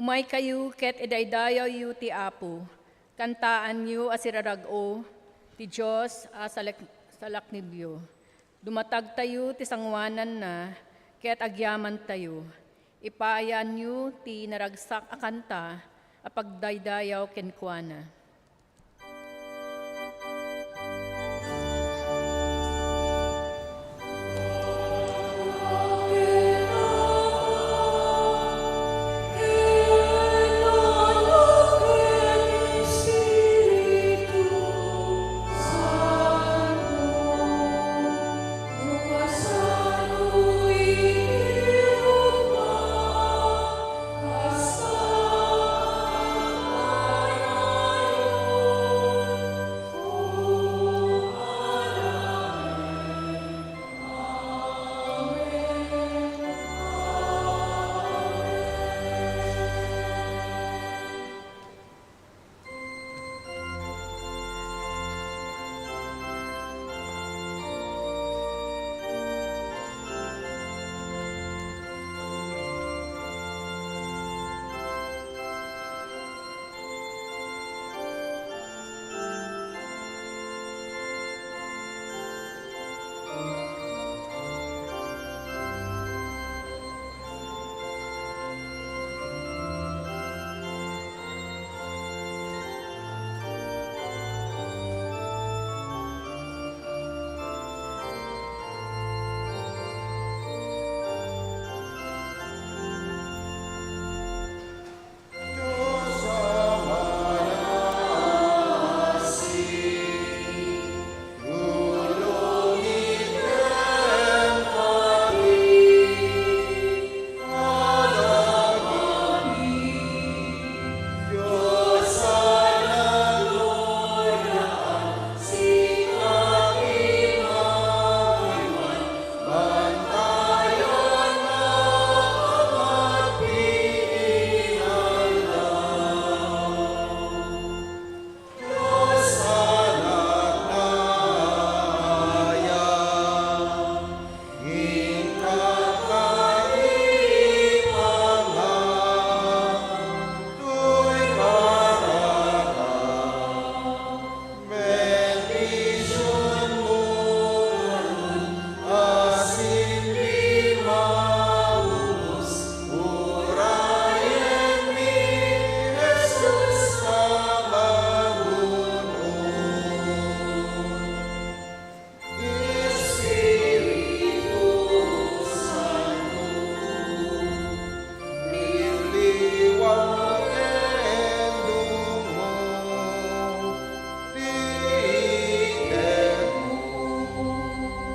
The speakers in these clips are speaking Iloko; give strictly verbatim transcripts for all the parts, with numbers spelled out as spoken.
Umaykayo ket idaydayawyo ti Apo. Kantaanyo a sirarag-o ti Dios a salak-, salaknibyo. Dumatagtayo ti sangoananna ket agyamantayo. Ipaayanyo ti naragsak a kanta a pagdaydayaw kenkuana.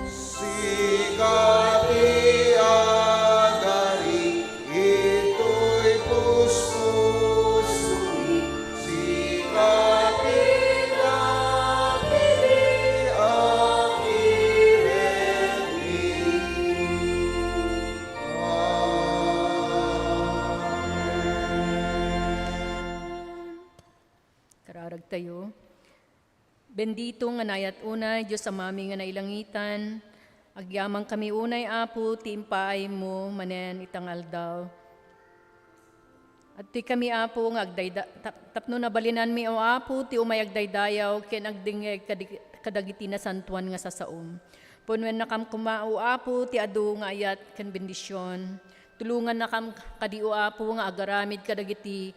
Sika ti agari, itoy puspusomi, sika ti napili a kiremi. Amen. Kararagtayo. Bendito nga naayat unay, Dios Amami nga nailangitan. Agyamankami unay, Apo, ti impaaymo manen ita nga aldaw. Adtoy kami, Apo, nga agdayda-, tap-, tapno nabalinanmi, O Apo, ti umay agdaydayaw ken agdengngeg kadi-, kadagiti nasantoan nga sasaom. Punnoennakam koma, O Apo, ti adu nga ayat ken bendision. Tulongannakam kadi, O Apo, nga agaramid kadagiti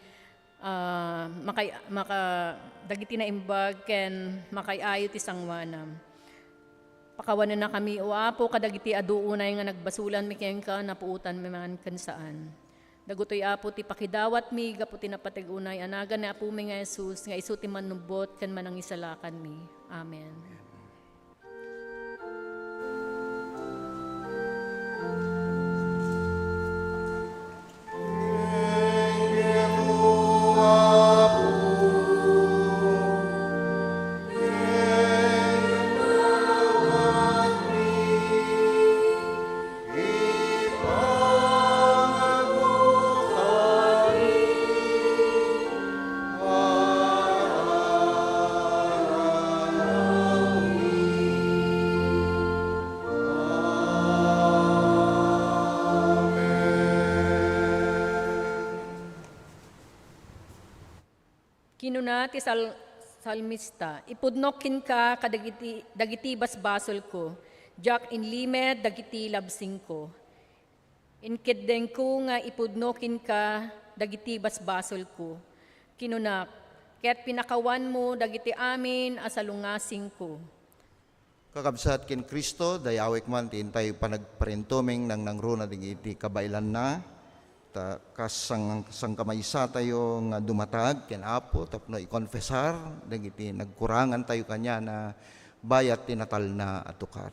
ah, makay-, maka-, dagiti naimbag ken makaay-ayo ti sangoanam. Pakawanennakami, O Apo, kadagiti adu unay nga nagbasolanmi kenka, napuotanmi man ken saan. Dagitoy, Apo, ti pakidawatmi gapu ti napateg unay a nagan ni Apomi nga Jesus nga isu ti Mannubbot ken Manangisalakanmi. Amen. Kinuna ti sal-, salmista, "Ipudnok kenka kadagiti, dagiti basbasolko, diak inlimed dagiti labsingko. Inkeddengko nga ipudno kenka dagiti basbasolko. Kinunak, ket pinakawanmo dagiti amin a salungasingko." Kakabsat ken Cristo, dayawek man ti intay panagparintumeng nangnangruna dagiti kabaelanna. Ta kas sang-, sangkamaysatayo nga dumatag ken Apo tapno ikonfesar dagiti nagkurangantayo kaniana bayat ti natalna a tukar.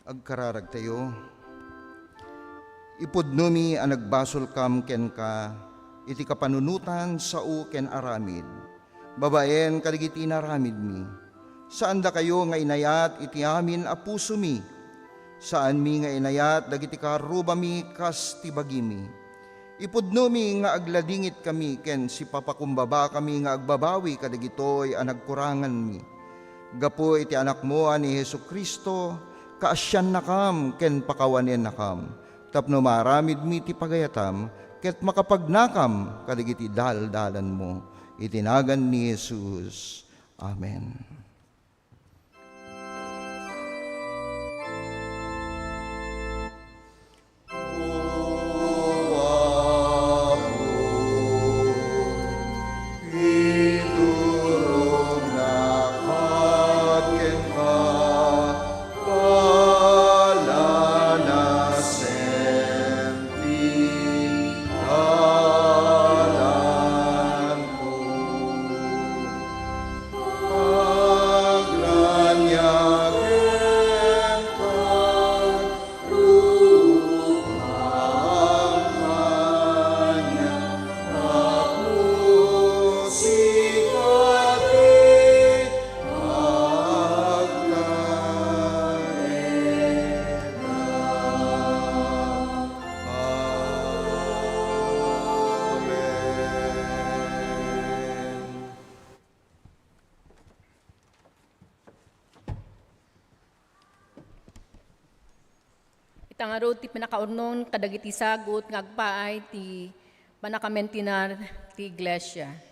Agkararagtayo. Ipudnomi a nagbasolkam kenka iti kapanunotan, sao ken aramid, babaen kadagiti inaramidmi. Saandakayo nga inayat iti amin a pusomi. Saanmi nga inayat dagiti kaarrubami kas ti bagimi. Ipudnomi nga agladingitkami ken sipapakumbabakami nga agbabawi kadagitoy a nagkuranganmi. Gapu iti Anakmo a ni Jesu-Cristo, kaasiannakam ken pakawanennakam, tapno maaramidmi ti pagayatam ket makapagnakam kadagiti daldalanmo. Iti nagan ni Jesus. Amen. Ita ngarud ti pinakaurnong kadagiti sagut nga agpaay ti pannakamentenar ti Iglesia.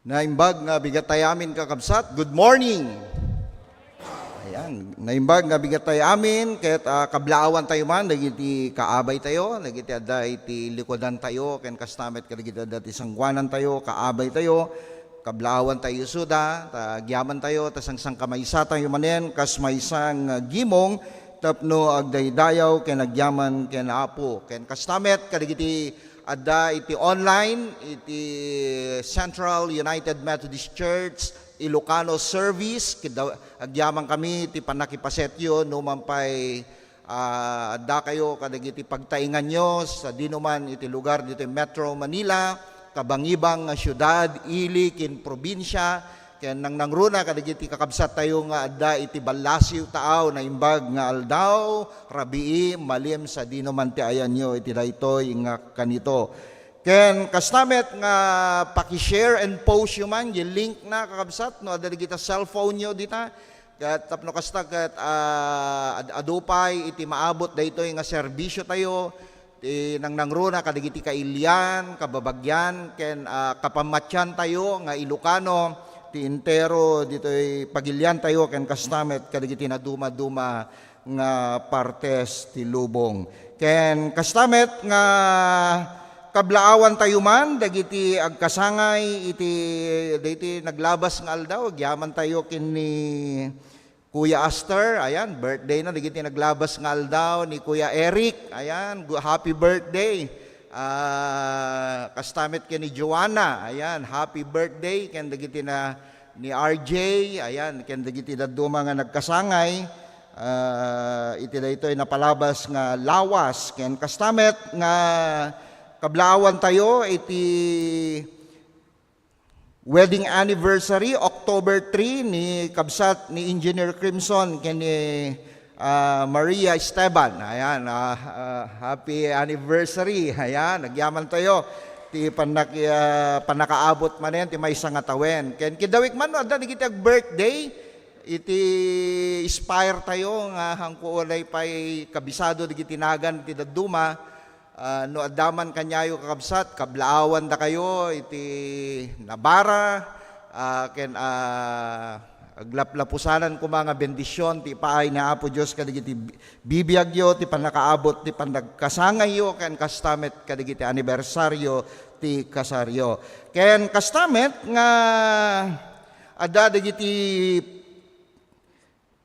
Naimbag nga bigat tayo amin, kakabsat. Good morning! Ayan, naimbag nga bigat tayo amin, ket, ah, kablaawan tayo man, dagiti kaabay tayo, dagiti adda iti likudan tayo, ken kasta met kadagiti adda ti sangguanan tayo, kaabay tayo, kablaawan tayo isuda, ta agyaman tayo, ta sangsangkamaysa tayo manen, kas maysa nga gimong, tapno agdaydayaw ken agyaman ken Apo. Ken kasta met kadagiti adda iti online, iti Central United Methodist Church, Ilocano Service, kida-, agyaman kami iti pannakipasetyo, no man pay, ah, adda kayo kadagiti pagtainganyo sa dinuman iti lugar ditoy Metro Manila, kabangibang nga siudad, ili, ken probinsia, ken nangnangruna kadagiti kakabsat tayo nga adda iti ballasiw taaw, naimbag nga aldaw, rabii, malim sa dinuman ti ayanyo iti daytoy nga kanito. Ken kasta met nga paki-share and post yo man, yung link na, kakabsat, no, adda dagita cellphone yo dita. Ket tapno kasta ket, ah, ad-, adu pay iti maabot daytoy nga serbisyo tayo, ti nangnangruna kadagiti kailian, kababagian, ken, ah, kapammatian tayo nga Ilocano, ti entero ditoy pagilian tayo, ken kasta met kadagiti nadumaduma nga partes ti lubong. Ken kasta met nga kablaawan tayo man dagiti agkasangay iti dagiti naglabas nga aldaw, agyaman tayo ken ni Kuya Aster, ayan, birthday na, dagiti naglabas nga aldaw ni Kuya Eric, ayan, gu-, happy birthday. Ah, kasta met ken ni Joanna, ayan, happy birthday, ken dagiti na ni R J, ayan, ken dagiti dadduma nga nagkasangay, ah, iti daytoy napalabas nga lawas, ken kasta met nga kablaawan tayo iti wedding anniversary, October three, ni kabsat ni Engineer Crimson ken ni, ah, Maria Esteban. Ayan, ah, ah, happy anniversary. Ayan, agyaman tayo ti pannak-, ah, pannakaabot manen ti maysa nga tawen. Ken kidawik man no adda dagiti ag-birthday, iti Inspire tayo nga hangko uray pay kabisado dagiti nagan ti dadduma. Ah, no adda man kaniayo, kakabsat, kablaawan dakayo iti nabara, ah, ken, ah, aglaplapusanan koma nga bendision ti ipaay ni Apo Dios kadagiti bi-, bibiagyo, ti pannakaabot ti pannagkasangayyo, ken kasta met kadagiti anibersaryo ti kasaryo. Ken kasta met nga adda dagiti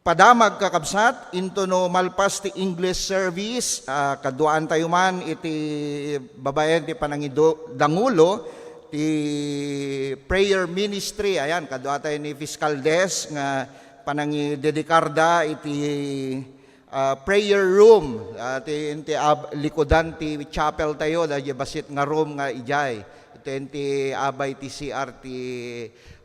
padamag, kakabsat, into no malpas ti English service, ah, kaduaan tayo man iti babaen ti panangido-, dangulo ti prayer ministry. Ayan, kadua tayo ni fiscal desk nga panangidedikar da iti, ah, prayer room, ah, ti, iti ab-, likudan ti chapel tayo, da bassit nga room nga ijay. Iti, iti abay ti C R ti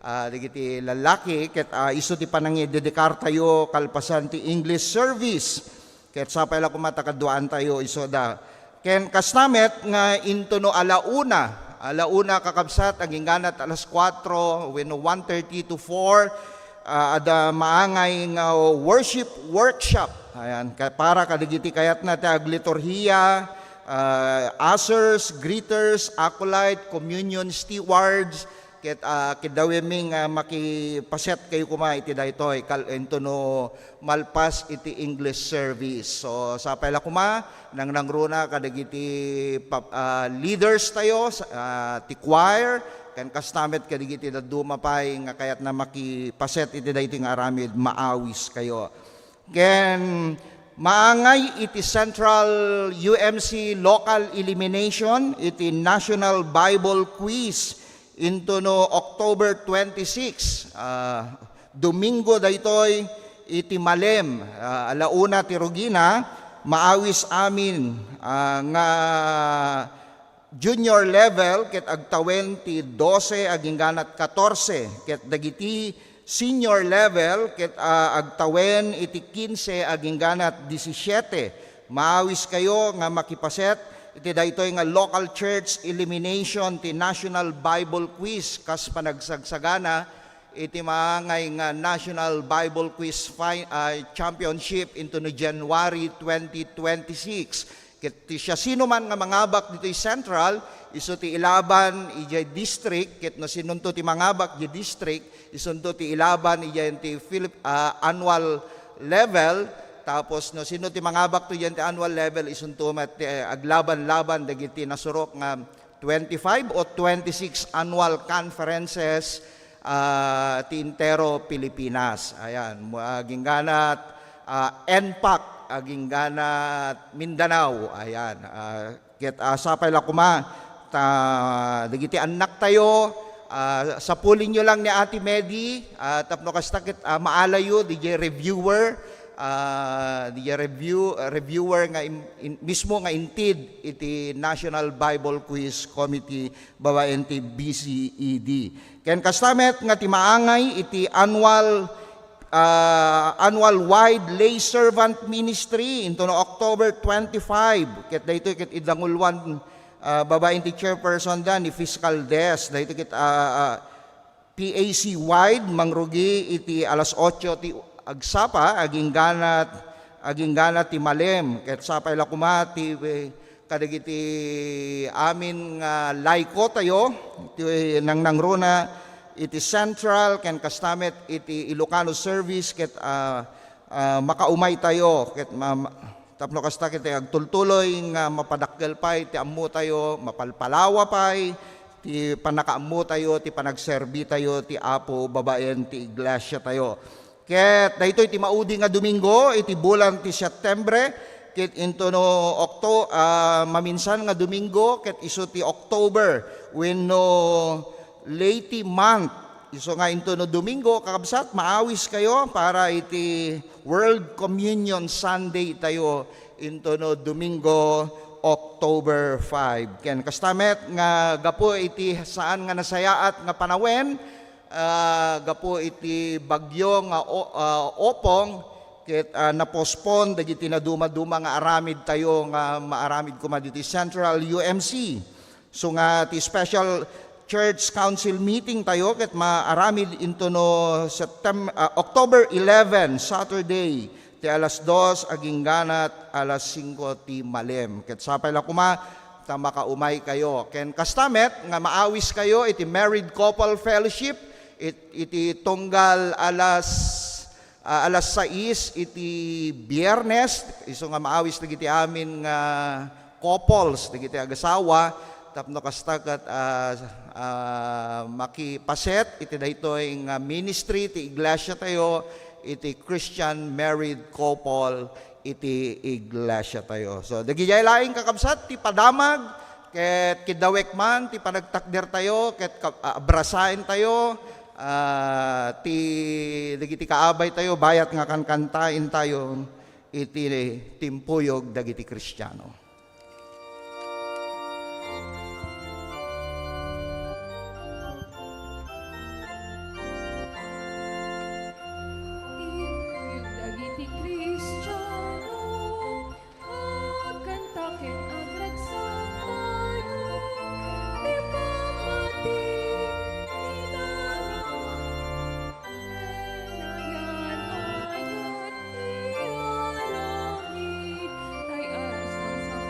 ah, dagiti lallaki, ket, ah, isu ti panangidedikar tayo kalpasan ti English service. Ket sapay la koma ta kaduaan tayo isuda. Ken kasta met nga into no ala una, ala una, kakabsat, agingganat alas kuatro, wenno one thirty to four, ah, adda maangay nga worship workshop. Ayan, ka-, para kadagiti kayatna ti agliturhia, ah, ushers, greeters, acolyte, communion stewards, ket, ah, kiddawemmi nga makipaset kayo koma iti daytoy, kal-, into no malpas iti English service. So, sapay la koma, nangnangruna kadagiti pap-, ah, leaders tayo, sa-, ah, ti choir, ken kasta met kadagiti dadduma pay nga kayatna makipaset iti daytoy nga aramid, maawis kayo. Ken maangay iti Central U M C Local Elimination iti National Bible Quiz into no October twenty-six, ah, Domingo daytoy iti malem, ah, ala una ti rugina, maawis amin, ah, nga junior level ket agtawen ti dose agingganat katorse, ket dagiti senior level ket, ah, agtawen iti kinse agingganat disisiete. Maawis kayo nga makipaset iti daytoy nga local church elimination ti National Bible Quiz kas panagsagsagana iti maangay nga National Bible Quiz Fi-, ah, Championship into no January twenty twenty-six. Ket ti siasinoman nga mangabak ditoy Central, Isu ti ilaban idiay district, ket no sinonto ti mangabak idiay district, isunto ti ilaban idiay ti Philip-, ah, annual level, tapos no sino ti mangabakto idiay ti annual level, isunto met ti, eh, aglaban-laban dagiti nasurok nga twenty-five o twenty-six annual conferences, ah, ti entero Pilipinas. Ayan, mu-, agingganat, ah, NPAC, agingganat Mindanao. Ayan, ah, Ket, ah, sapay la koma ta dagiti annaktayo, ah, sapulinyo lang ni Ate Medi, ah, tapno kasta ket, ah, maalayyo didiay reviewer, ah, didiay review-, reviewer nga im-, in-, mismo nga inted iti National Bible Quiz Committee babaen ti B C E D. Ken kasta met nga ti maangay iti annual ah, annual wide lay servant ministry intono October twenty-five. Ket daytoy ket idanguluan, ah, babaen ti chairperson da ni Fiscal Desk. Daytoy ket, ah, ah, P A C wide, mangrugi iti alas otso ti agsapa, agingganat, agingganat ti malem. Ket sapay la koma ti, eh, kadagiti amin nga layko tayo, ti nangnangruna iti Central ken kasta met iti Ilocano Service ket, ah, ah, makaumay tayo ket ma-, ma-, tapno kasta ket agtultuloy nga mapadakkel pay ti ammo tayo, mapalpalawa pay ti pannakaammo tayo, ti panagserbi tayo ti Apo babaen ti iglesia tayo. Ket daytoy ti maudi nga Domingo iti bulan ti Setembre, ket intono Octo-, ah, maminsan nga Domingo, ket isu ti October wenno Leyte month. Isu nga intono Domingo, kakabsat, maawis kayo para iti World Communion Sunday tayo intono Domingo, October five. Ken kasta met nga gapu iti saan nga nasayaat nga panawen, ah, gapu iti bagyo nga o-, ah, Opong, ket, ah, na-postpone dagiti nadumaduma nga aramid tayo nga maaramid koma ditoy Central U M C. So nga ti special church council meeting tayo ket maaramid intono Septem-, ah, October eleven, Saturday, ti alas dos agingganat alas singko ti malem. Ket sapay la koma ta makaumay kayo. Ken kasta met nga maawis kayo iti Married Couple Fellowship it-, iti tunggal alas, ah, alas sais iti Biernes, isu nga maawis dagiti amin nga couples, dagiti agasawa, tapno kasta ket, ah, ah, makipaset iti daytoy nga ministry ti iglesia tayo, iti Christian married couple iti iglesia tayo. So, dagijay laeng kakabsat ti padamag, ket kiddawek man ti panagtakder tayo, ket ka-, ah, abrasaen tayo, ah, ti dagiti kaabay tayo, bayat nga kankantaen tayo iti timpuyog dagiti Kristiano. Dagiti Kristiano, agkanta ken agragsak tayo, ti pammati, ti naramid, ken nayan-ayat ti aramid. Tay, ah, sa-, sa-,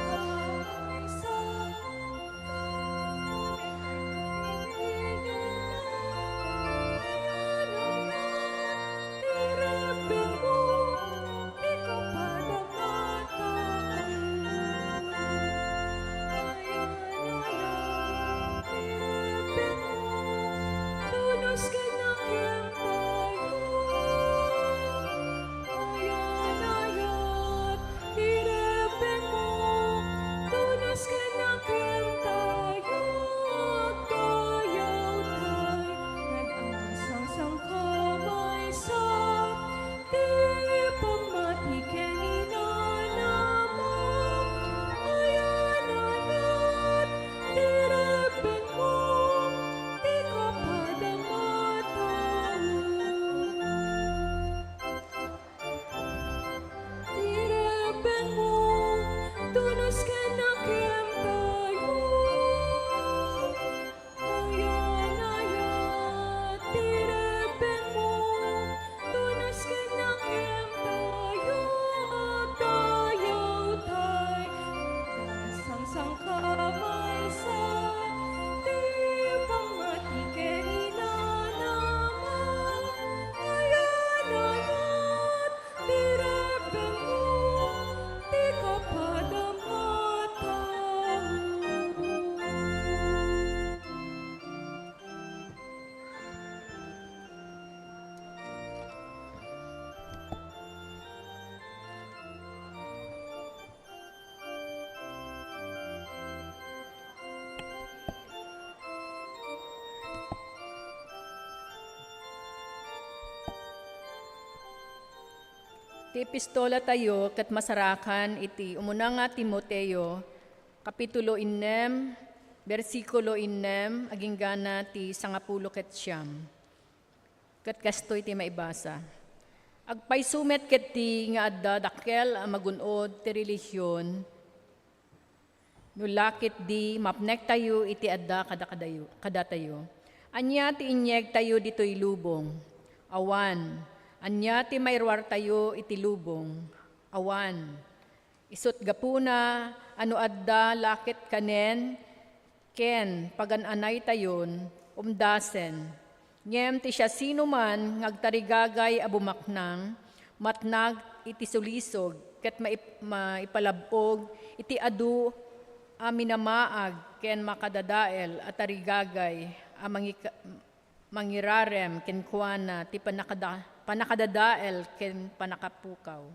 Ti epistola tayo ket masarakan iti umuna nga Timoteo, kapitulo ennem, bersikulo ennem, aginggana ti sangapulo ket siam. Ket kastoy ti maibasa. Agpayso met ketdi nga adda dakkel a magun-od ti relihion, no la ketdi mapnektayo iti adda kadakadayo, kadatayo. Ania ti inyegtayo ditoy lubong? Awan. Ania ti mairuartayo iti lubong? Awan. Isut' gapuna a no adda la ket kanen ken pagan-anaytayon, umdasen. Ngem ti siasinoman nga agtarigagay a bumaknang, matnag iti sulisog, ket maip-, maipalab-og iti adu a minamaag ken makadadael a tarigagay a mangika-, mangirarem kenkuana ti pannakada-, pannakadadael ken pannakapukaw.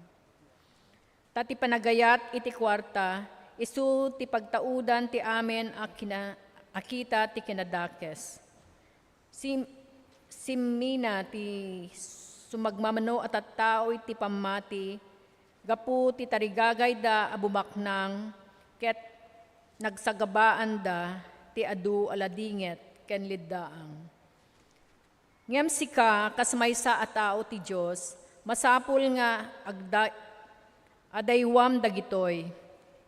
Ta ti panagayat iti kuarta, isu ti pagtaudan ti amin a kina-, a kita ti kinadakes. Sim-, simmina ti sumagmamano a tattao iti pammati gapu ti tarigagayda a bumaknang ket nagsagabaanda ti adu a ladinget ken liddaang. Ngem sika, kas maysa a tao ti Dios, masapul nga agda-, adaywam dagitoy.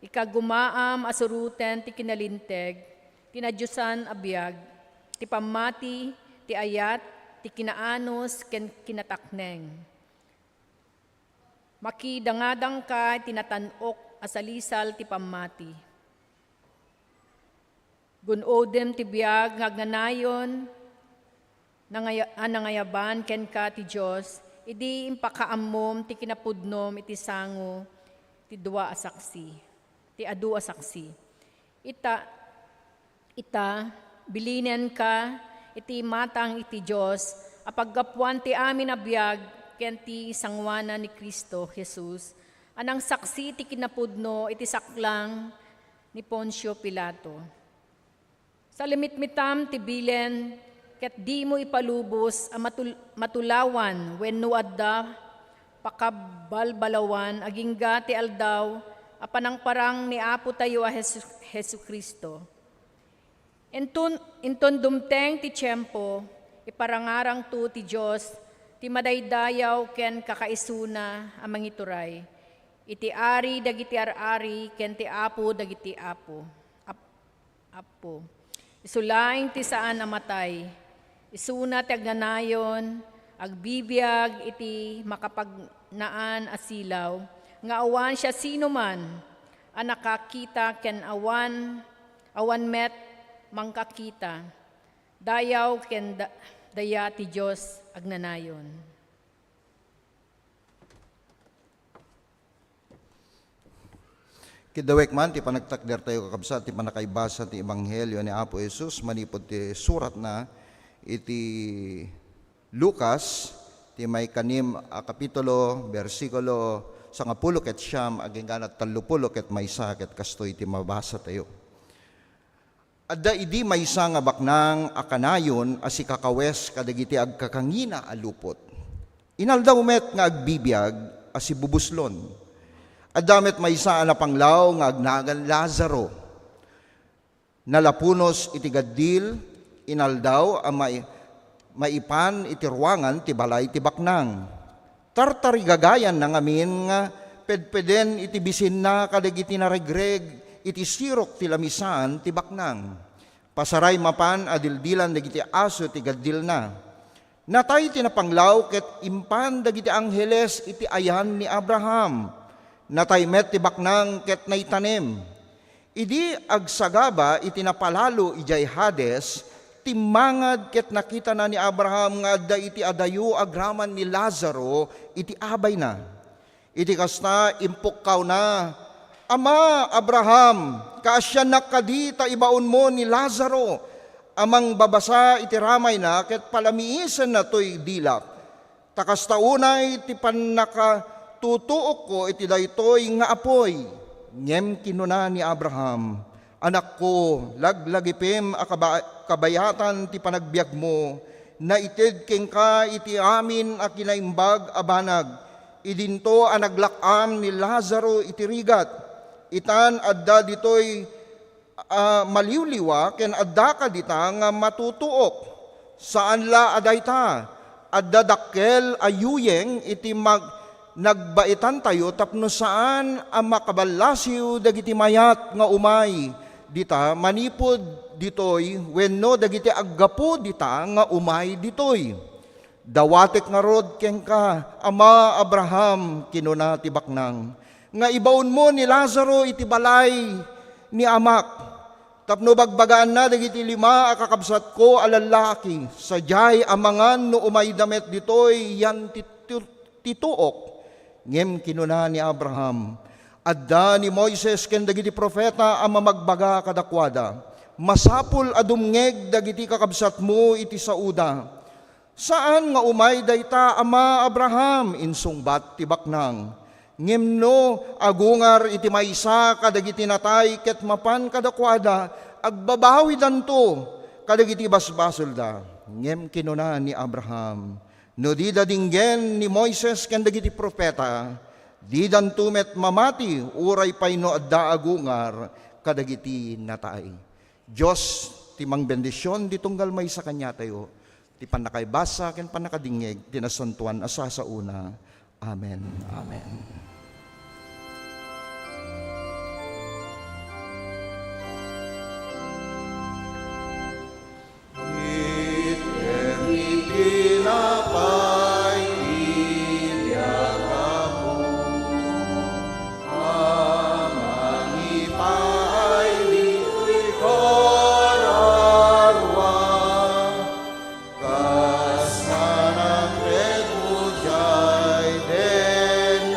Ikagumaam a suroten ti kinalinteg, ti nadiosan a biag, ti pammati, ti ayat, ti kinaanus, ken kinatakneng. Makidangadangka iti natan-ok a salisal ti pammati. Gun-odem ti biag nga agnanayon nangaya-, a nangayaban kenka ti Dios, idi impakaammom ti kinapudnom iti sango ti dua a saksi, ti adu a saksi. Ita, ita, bilinenka iti matang iti Dios a paggapuan ti amin a biag ken ti sangoanan ni Cristo Jesus a nangsaksi ti kinapudno iti saklang ni Poncio Pilato. Salimitmitam ti bilen, ket dimo ipalubos a matul-, matulawan wenno adda pakabalbalawan agingga ti aldaw a panangparang ni Apotayo a Jesu-, Jesu-Cristo. Inton, inton dumteng ti tiempo, iparangarangto ti Dios ti madaydayaw ken kakaisuna a mangituray, iti Ari dagiti ar-ari ken ti Apo dagiti apo. Ap-, Apo. Isu laeng ti saan a matay. Isuna ti agnanayon, agbibiag iti makapagnaan a silaw, nga awan siasinoman a nakakita ken awan, awan met mangkakita. Dayaw ken da-, daya ti Dios agnanayon. Kidawek man ti panagtakdertayo, kakabsat, ti pannakaibasa ti Ebanghelio ni Apo Jesus manipud ti suratna iti Lucas, ti maikanem a kapitulo, bersikulo sangapulo ket siam, agingga na tallopulo ket maysa, ket kastoy ti mabasatayo. Adda idi maysa nga baknang a kanayon a sikakawes kadagiti agkakangina a lupot. Inaldaw met nga agbibiag a sibubuslon. Adda met maysa a napanglaw nga agnagan Lazaro. Nalapunos iti gaddil, inaldaw a mai-, maipan iti ruangan ti balay ti baknang. Tartarigagayanna ngamin nga pedpeden iti bisinna kadagiti naregreg iti sirok ti lamisaan ti baknang. Pasaray mapan a dildilan dagiti aso ti gaddilna. Natay ti napanglaw ket impan dagiti angheles iti ayan ni Abraham. Natay met ti baknang ket naitanem. Idi agsagaba iti napalalo idiay Hades, timmangad ket nakitana ni Abraham nga adda iti adayo agraman ni Lazaro iti abayna. Iti kasta, impukkawna, "Ama, Abraham, kaasiannak kadi ta ibaonmo ni Lazaro a mangbabasa iti ramayna ket palamiisenna toy dilak. Ta kasta unay ti pannakatutuokko iti daytoy nga apuy." Ngem kinuna ni Abraham, "Anakko, laglagipem a kaba-, kabayatan ti panagbiagmo. Naited kenka iti amin a kinaimbag a banag. Idinto a naglak-am ni Lazaro iti rigat. Itan adda ditoy a maliwliwa ken adda kadita nga matutuok. Saan la a dayta, adda dakkel a yuyeng iti mag-, nagbaitantayo tapno saan a makaballasiw dagiti mayat nga umay dita manipud ditoy wenno dagiti aggapu dita nga umay ditoy. Dawatek ngarud kenka, Ama Abraham, kinuna ti baknang, nga ibaonmo ni Lazaro iti balay ni amak, tapno bagbagaanna dagiti lima a kakabsatko a lallaki, sadiay a mangan no umayda met ditoy yan ti, ti, ti tuok. Ngem kinuna ni Abraham, adda ni Moises ken dagiti profeta a mamagbaga kadakuada, masapul a dumngeg dagiti kakabsatmo iti saoda. Saan nga umay dayta, Ama Abraham, insungbat ti baknang. Ngem no agungar iti maysa kadagiti natay ket mapan kadakuada, agbabawidanto kadagiti basbasolda. Ngem kinuna ni Abraham, no dida dinggen ni Moises ken dagiti profeta, didanto met mamati uray pay no adda agungar kadagiti natay. Dios ti mangbendision di tunggal maysa kaniatayo, ti pannakaibasa ken pannakadingngeg ti nasantoan a sasaona. Amen. Amen. Item ti tinapay ti biag, Apo, a mangipaay ditoy kararua, kas manangted mo diay den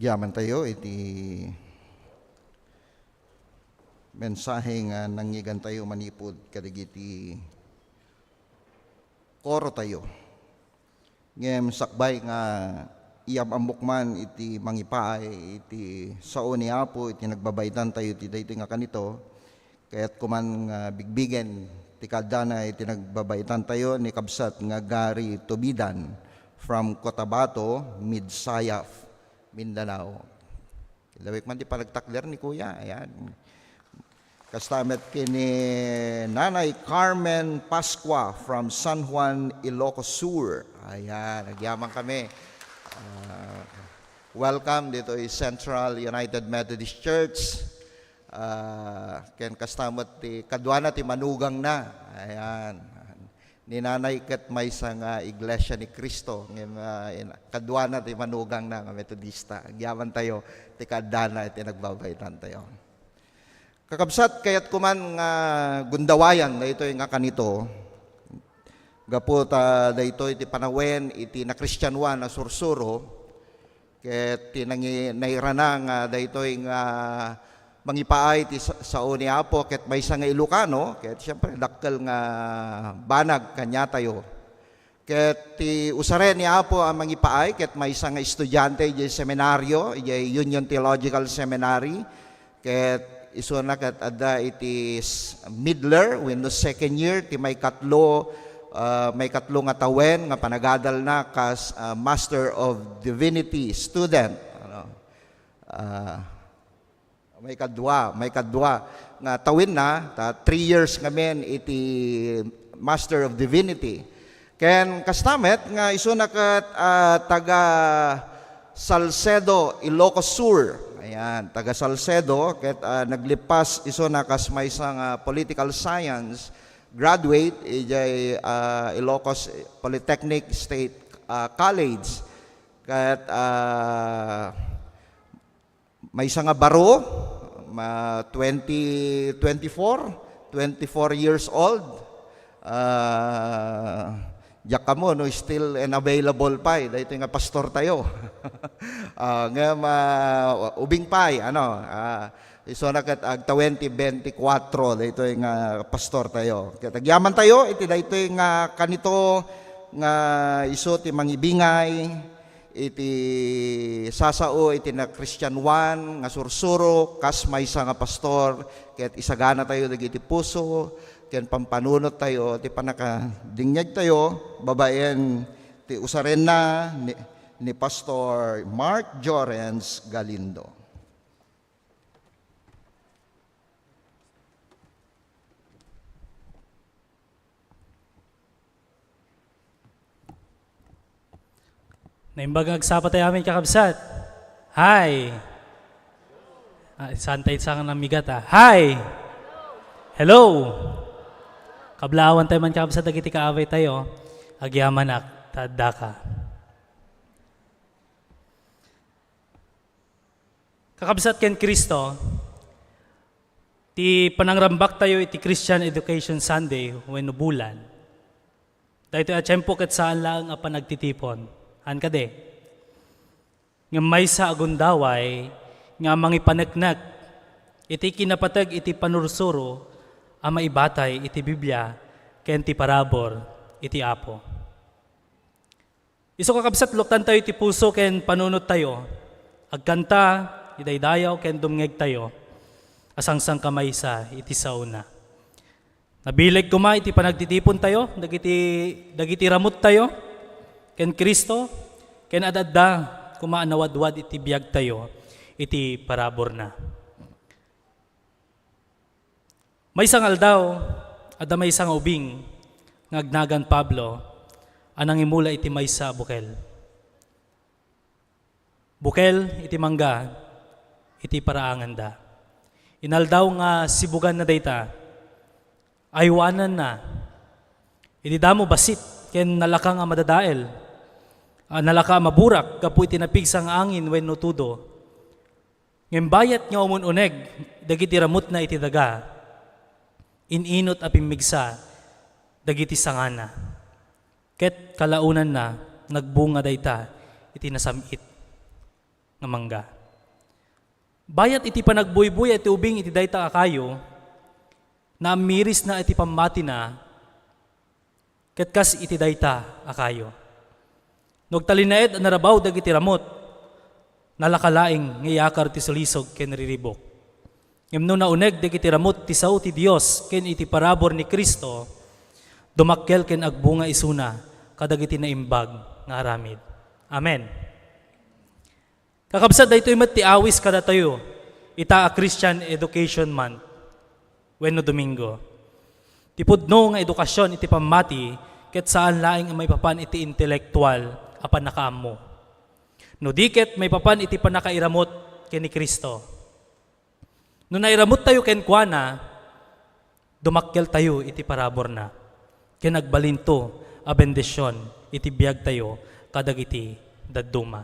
Yaman tayo iti mensahe nga nangngegan tayo manipud kadagiti koro tayo. Ngem sakbay nga iyam-ammok man iti mangipaay iti sao ni Apo iti nagbabaitan tayo iti daytoy nga kanito, kayat kuman nga bigbigen ti kaddana iti nagbabaitan tayo ni kabsat nga Gary Tubidan from Cotabato, Midsayaf, Mindanao. Ilawik man ti panagtakder ni Kuya. Ayan. Kasta met ken ni Nanay Carmen Pascua from San Juan, Ilocos Sur. Ayan, agyaman kami. Ah, welcome ditoy Central United Methodist Church. Ah, ken kasta met ti kaduana ti manugangna. Ayan. Ni Nanay ket maysa nga Iglesia ni Cristo, ngem, ah, in-, kaduana ti manugangna nga Metodista. Agyaman tayo ti kaddana iti nagbabaitan tayo. Kakabsat, kayat kuman nga gundawayan daytoy nga kanito, gapu ta daytoy ti panawen iti nakristianoan a sursuro, ket ti nangi-, nairana nga daytoy nga mangipaay ti sa-, sao ni Apo ket maysa nga Ilocano, ket siyempre, dakkel nga banag kaniatayo. Ket ti usaren ni Apo a mangipaay ket maysa nga estudiante idiay seminario, idiay Union Theological Seminary, ket isuna ket adda iti s-, midler wenno second year, ti maikatlo, ah, maikatlo nga tawen nga panagadalna kas, ah, Master of Divinity student. Ano? Ah, maikadua, maikadua nga tawenna, ta three years ngamin iti Master of Divinity. Ken kasta met nga isuna ket, ah, taga Salcedo, Ilocos Sur. Ayan, taga Salcedo, ket, ah, naglipas isuna kas maysa nga political science graduate idiay, ah, Ilocos Polytechnic State, ah, College. Ket, ah, maysa nga baro, ma-, twenty twenty-four, twenty-four years old. Ah, diak kamo no still and available pay daytoy nga pastor tayo. Ah, ngem, ah, ubing pay, ano, ah, isuna ket agtawen ti twenty-four daytoy nga pastor tayo. Ket agyaman tayo iti daytoy nga kanito nga isu ti mangibingay iti sasao iti nakristianoan nga sursuro kas maysa nga pastor, ket isagana tayo dagiti puso ken pampanunot tayo ti pannakadingngeg tayo babaen ti usarenna ni, ni Pastor Mark Jorens Galindo. Naimbag nga agsapa tayo amin, kakabsat. Hi! Ah, saan tayo sa namigat, ah? Hi! Hello! Kablaawan tayo man, kakabsat, dagiti kaaway tayo. Agyamanak, ta adda ka. Kakabsat ken Cristo, ti panangrambak tayo iti Christian Education Sunday wenno bulan, daytoy a tiempo ket saan laeng a panagtitipon. Haan kadi? Ngem maysa a gundaway nga mangipaneknek iti kinapateg iti panursuro a maibatay iti Biblia ken ti parabur iti Apo. Isu, kakabsat, luktantayo ti puso ken panunottayo. Agkanta, idaydayaw ken dumngegtayo a sangsangkamaysa iti saona. Nabileg koma iti panagtitipontayo dagiti, dagiti ramuttayo ken Cristo, ken ad-adda koma a nawadwad iti biagtayo iti paraburna. Maysa nga aldaw, adda maysa nga ubing nga agnagan Pablo a nangimula iti maysa a bukel. Bukel iti mangga iti paraanganda. Inaldaw nga sibuganna dayta, aywananna. Idi damo bassit ken nalaka nga madadael, a nalaka a maburak gapu iti napigsa nga angin wenno tudo. Ngem bayat nga umun-uneg dagiti ramutna iti daga, in-inut a pimmigsa dagiti sangana. Ket kalaonanna, nagbunga dayta iti nasam-it. nga mangga. Bayat iti panagbuybuyat ti ubing iti dayta a kayo, naammirisna iti pammatina, ket kas iti dayta a kayo. No agtalinaed a narabaw dagiti ramut, nalaka laeng nga iyakar ti sulisog ken riribuk. Ngem no nauneg dagiti ramut ti sao ti Dios ken iti parabur ni Cristo, dumakkel ken agbunga isuna kadagiti naimbag nga aramid. Amen. Kakabsat, daytoy met ti awis kadatayo ita a Christian Education Month wenno Domingo. Ti pudno nga edukasyon iti pammati ket saan laeng a maipapan iti intelektual a pannakaammo, no di ket maipapan iti pannakairamut ken ni Cristo. No nairamuttayo kenkuana, dumakkeltayo iti paraburna, ken agbalinto a bendision iti biagtayo kadagiti dadduma.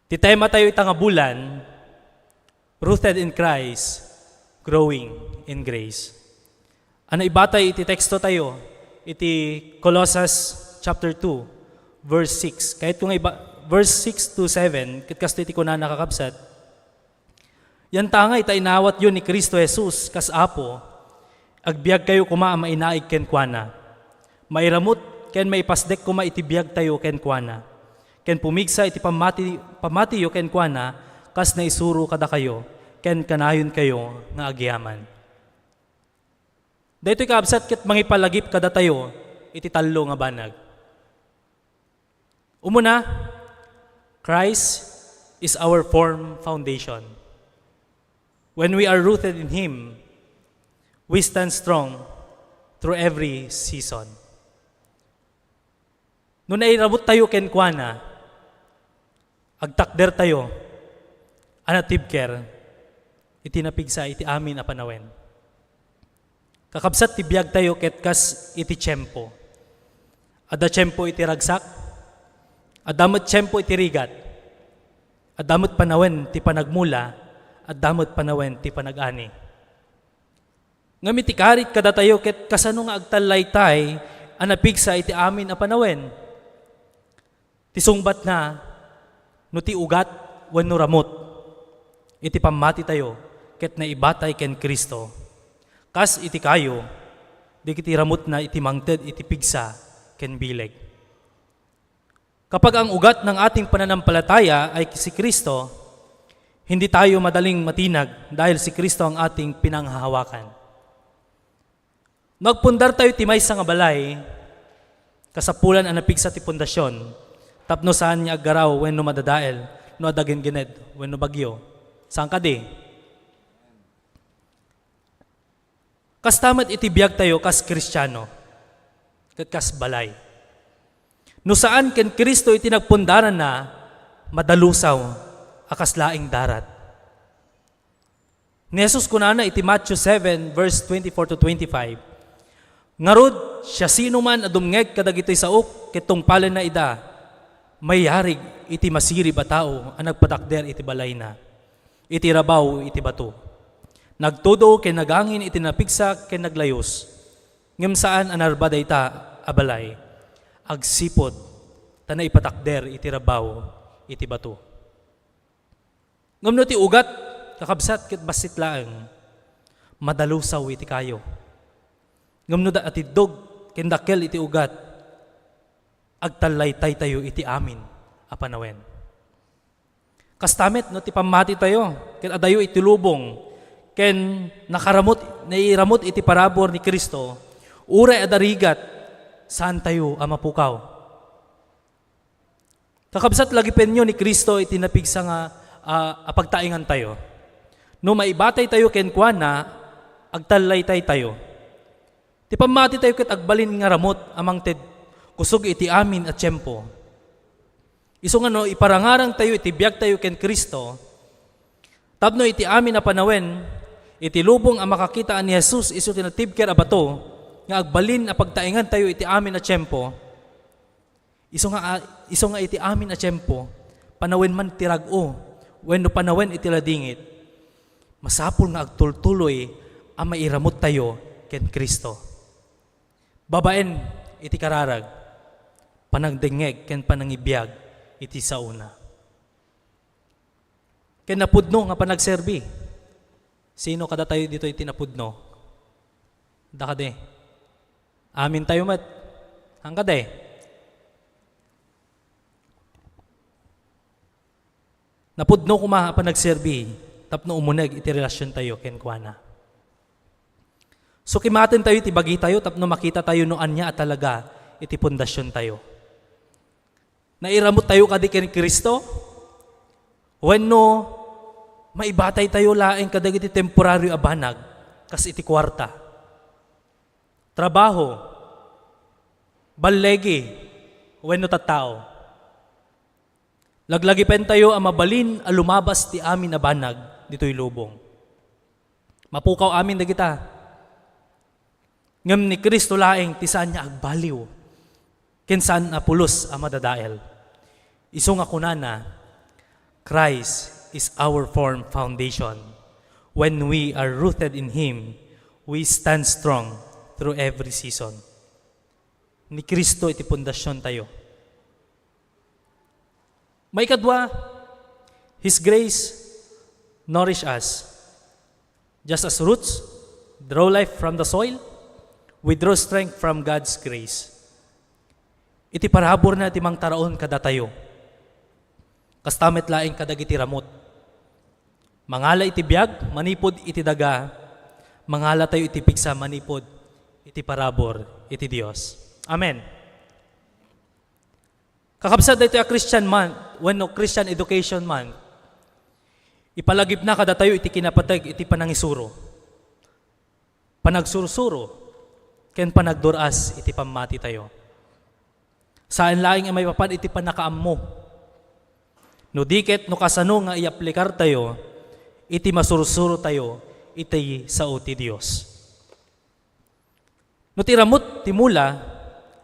Ti tematayo ita nga bulan, Rooted in Christ, Growing in Grace. A naibatay iti tekstotayo, iti Colosas chapter two, verse six. Kayatko nga iba-, verse six to seven, ket kastoy ti kunana, kakabsat, "Yantangay ta inawatyo ni Cristo Jesus kas Apo, agbiagkayo koma a mainaig kenkuana. Mairamut ken maipasdek koma iti biagtayo kenkuana, ken pumigsa iti pammati-, pammatiyo kenkuana kas naisuro kadakayo, ken kanayonkayo nga agyaman." Daytoy, kaabsat, ket mangipalagip kadatayo iti tallo nga banag. Umuna, Christ is our firm foundation. When we are rooted in Him, we stand strong through every season. No nairamuttayo kenkuana, agtakdertayo a natibker iti napigsa iti amin a panawen. Kakabsat, ti biagtayo ket kas iti tiempo. Adda tiempo iti ragsak, adda met tiempo iti rigat, adda met panawen ti panagmula, adda met panawen ti panag-ani. Ngem iti karit kadatayo ket kasano nga agtallaytay a napigsa iti amin a panawen? Ti sungbatna, no ti ugat wenno ramut iti pammatitayo ket naibatay ken Cristo, kas iti kayo, dagiti ramutna iti mangted iti pigsa ken bileg. Kapag ang ugat ng ating pananampalataya ay si Kristo, hindi tayo madaling matinag dahil si Kristo ang ating pinanghahawakan. No agpundar tayo ti maysa nga balay, kasapulan a napigsa ti pundasyon, tapno saan nga aggaraw wenno madadael no adda gingined wenno bagyo. Saan kadi? Kasta met iti biagtayo kas Kristiano, ket kas balay. No saan ken Cristo iti nagpundaranna, madalusaw a kas laeng darat. Ni Jesus kunana iti Matthew seven, verse twenty-four to twenty-five, "Ngarud, siasinoman a dumngeg kadagitoy saok ket tungpalenna ida, mayarig iti masirib a tao a nagpatakder iti balayna iti rabaw iti bato. Nagtudo ken nagangin iti napigsa ken naglayus. Ngem saan a narba dayta a balay agsipud ta naipatakder iti rabaw iti bato." Ngem no ti ugat, kakabsat, ket bassit laeng, madalusaw iti kayo. Ngem no da-, atiddog ken dakkel iti ugat, agtallaytaytayo iti amin a panawen. Kasta met no ti pammatitayo ket adayo iti lubong ken nakaramut, nairamut iti parabur ni Cristo, uray adda rigat, saantayo a mapukaw. Kakabsat, lagipenyo ni Cristo iti napigsa nga, a, a pagtaengantayo. No maibataytayo kenkuana, agtallaytaytayo. Ti pammatitayo ket agbalin nga ramut a mangted kusog iti amin a tiempo. Isu nga no iparangarangtayo iti biagtayo ken Cristo, tapno iti amin a panawen, iti lubong a makakita a ni Jesus isu ti natibker a bato nga agbalin a pagtaengantayo iti amin a tiempo, isu nga, isu nga iti amin a tiempo, panawen man ti rag-o wenno panawen iti ladingit, masapul nga agtultuloy a mairamuttayo ken Cristo. Babaen iti kararag, panagdengngeg ken panangibiag iti saona. Ken napudno nga panagserbi. Sino kadatayo ditoy ti napudno? Adda kadi? Amintayo met. Haan kadi? Napudno koma a panagserbi tapno umuneg iti relasiontayo kenkuana. So, kimatentayo iti bagitayo tapno makitatayo no ania a talaga iti pundasiontayo. Nairamottayo kadi ken Cristo? Wenno maibataytayo laeng kadagiti temporario a banag, kas iti kuarta, trabaho, balligi, wenno tattao? Laglagipentayo a mabalin a lumabas ti amin a banag ditoy lubong. Mapukaw amin dagita. Ngem ni Cristo laeng ti saan nga agbaliw, ken saan a pulos a madadael. Isu nga kunana, "Christ is our firm foundation. When we are rooted in Him, we stand strong through every season." Ni Cristo iti pundasiontayo. Maikadua, His grace nourish us. Just as roots draw life from the soil, we draw strength from God's grace. Iti paraburna ti mangtaraon kadatayo. Kasta met laeng kadagiti ramut. Mangala iti biag manipud iti daga, mangalatayo iti pigsa manipud iti parabur iti Dios. Amen. Kakabsat, daytoy a Christian Month wenno Christian Education Month, ipalagipna kadatayo iti kinapateg iti panangisuro, panagsursuro, ken panagdur-as iti pammatitayo. Saan laeng a maipapan iti pannakaammo, no di ket no kasano nga iaplikartayo iti masursurotayo iti sao ti Dios. No ti ramut ti mula,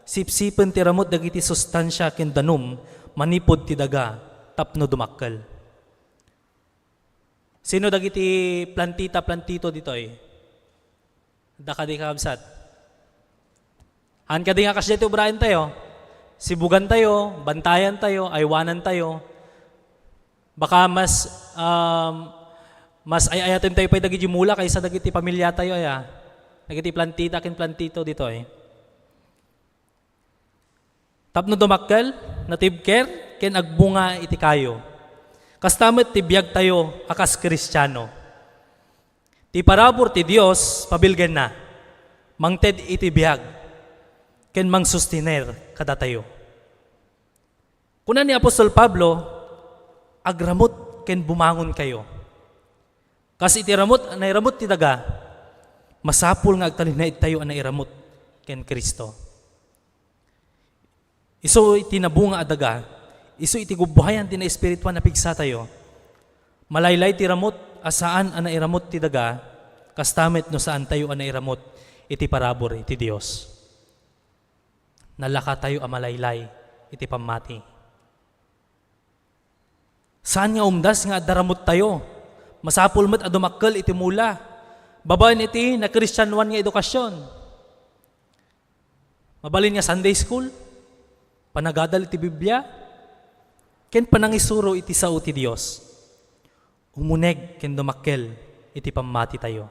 sipsipen ti ramut dagiti sustansia ken danum manipud ti daga tapno dumakkel. Sino dagiti plantita, plantito ditoy? Adda kadi, kakabsat? Haan kadi nga kasdiay ti obraentayo? Sibugantayo, bantayantayo, aywanantayo. Baka mas, um, mas ay-ayatentayo pay dagiti mula kaysa dagiti pamiliatayo, aya? Dagiti plantita ken plantito ditoy. Tapno dumakkel, natibker, ken agbunga iti kayo. Kasta met ti biagtayo a kas Kristiano. Ti parabur ti Dios, pabilgenna, mangted iti biag, ken mangsustiner kadatayo. Kuna ni apostol Pablo, "Agramut ken bumangonkayo." Kas iti ramut, nairamut ti daga, masapul nga agtalinaedtayo a nairamut ken Cristo. Isu iti nabunga a daga, isu iti gubbuhayan ti naespirituan a pigsatayo. Malaylay ti ramut a saan a nairamut ti daga, kasta met no saantayo a nairamut iti parabur iti Dios. Nalakatayo a malaylay iti pammati. Saan nga umdas nga adda ramuttayo. Masapul met a dumakkel iti mula babaen iti nakristianoan nga edukasyon. Mabalin nga Sunday school, panagadal iti Biblia, ken panangisuro iti sao ti Dios. Umuneg ken dumakkel iti pammatitayo.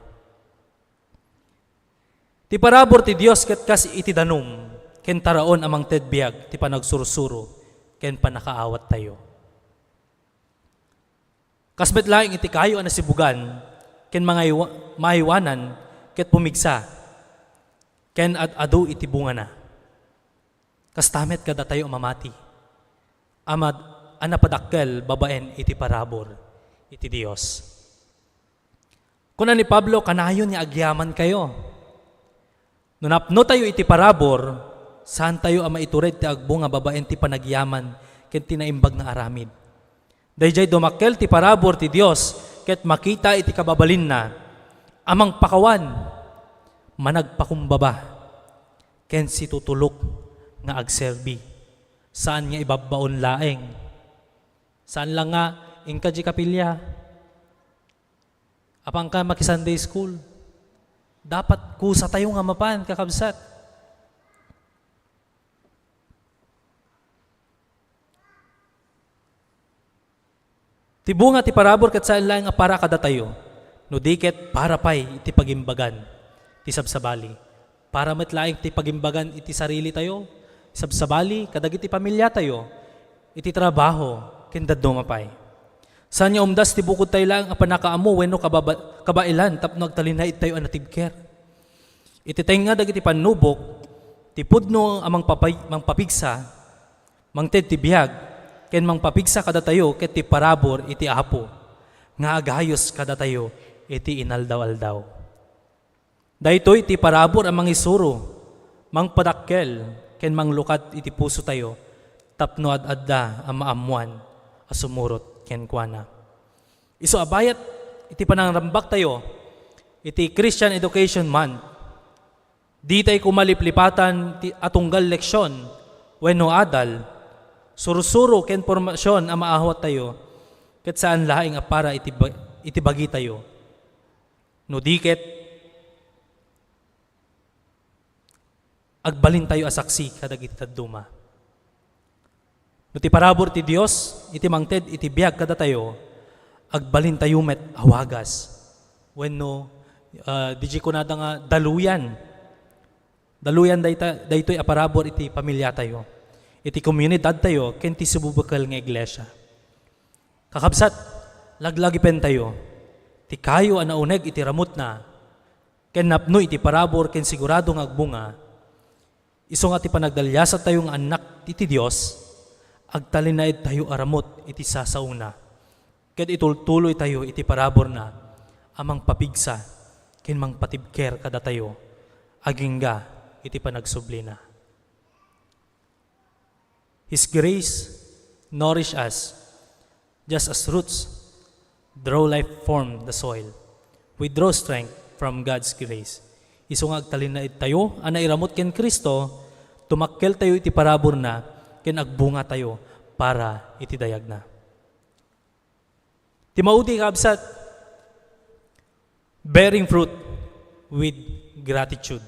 Ti parabur ti Dios ket kas iti danum, ken taraon a mangted biag ti panagsursuro ken pannakaawattayo. Kas met laeng iti kayo a nasibugan ken mangaywa-, maaywanan ket pumigsa, ken ad-adu iti bungana. Kasta met kadatayo a mamati, a mad-, a napadakkel babaen iti parabur iti Dios. Kuna ni Pablo, "Kanayon nga agyamankayo." No napnotayo iti parabur, saantayo a maitured ti agbunga babaen ti panagyaman ken ti naimbag nga aramid. Daydiay dumakkel ti parabur ti Dios ket makita iti kababalinna a mangpakawan, managpakumbaba, ken situtulok nga agserbi. Saan nga ibabbaon laeng. Saan lang nga, "Inka di kapilya. Apanka maki-Sunday school." Dapat kusatayo nga mapan, kakabsat. Ti bunga ti parabur ket saan laeng a para kadatayo, no di ket para pay iti pagimbagan ti sabsabali. Para met laeng ti pagimbagan iti sarilitayo, sabsabali, kadagiti pamilyatayo, iti trabaho, ken dadduma pay. Saan nga umdas ti bukodtayo laeng a pannakaammo wenno kababa-, kabaelan tapno agtalinaedtayo a natibker. Iti tengnga dagiti pannubok, ti pudno a mangpapay-, mangpapigsa, mangted ti biag, ken mangpapigsa kadatayo ket ti parabur iti Apo, nga agayos kadatayo iti inaldaw-aldaw. Daytoy ti parabur a mangisuro, mangpadakkel, ken manglukat iti pusotayo tapno ad-adda a maammoan a sumurot kenkuana. Isu a bayat iti panangrambaktayo iti Christian Education Month, ditay koma liplipatan ti a tunggal leksion wenno adal, sursuro ken pormasion a maawattayo ket saan laeng a para iti ba-, iti bagitayo. No di ket, agbalintayo a saksi kadagiti dadduma. No ti parabur ti Dios iti mangted iti biag kadatayo, agbalintayo met a wagas. Wenno, ah, di kunada nga daluyan. Daluyan dayta-, daytoy a parabur iti pamilyatayo, iti komunidadtayo, ken ti sububukel nga iglesia. Kakabsat, laglagipentayo ti kayo a nauneg iti ramutna, ken napno iti parabur ken sigurado nga agbunga. Isu nga ti panagdaliasattayo nga annak iti Dios, agtalinaedtayo a ramut iti sasaona, ket itultuloytayo iti paraburna a mangpapigsa ken mangpatibker kadatayo agingga iti panagsublina. His grace nourish us, just as roots draw life from the soil. We draw strength from God's grace. Isu nga agtalinaedtayo a nairamut ken Cristo, tumakkeltayo iti paraburna ken agbungatayo para iti dayagna. Ti maudi, kabsat, bearing fruit with gratitude.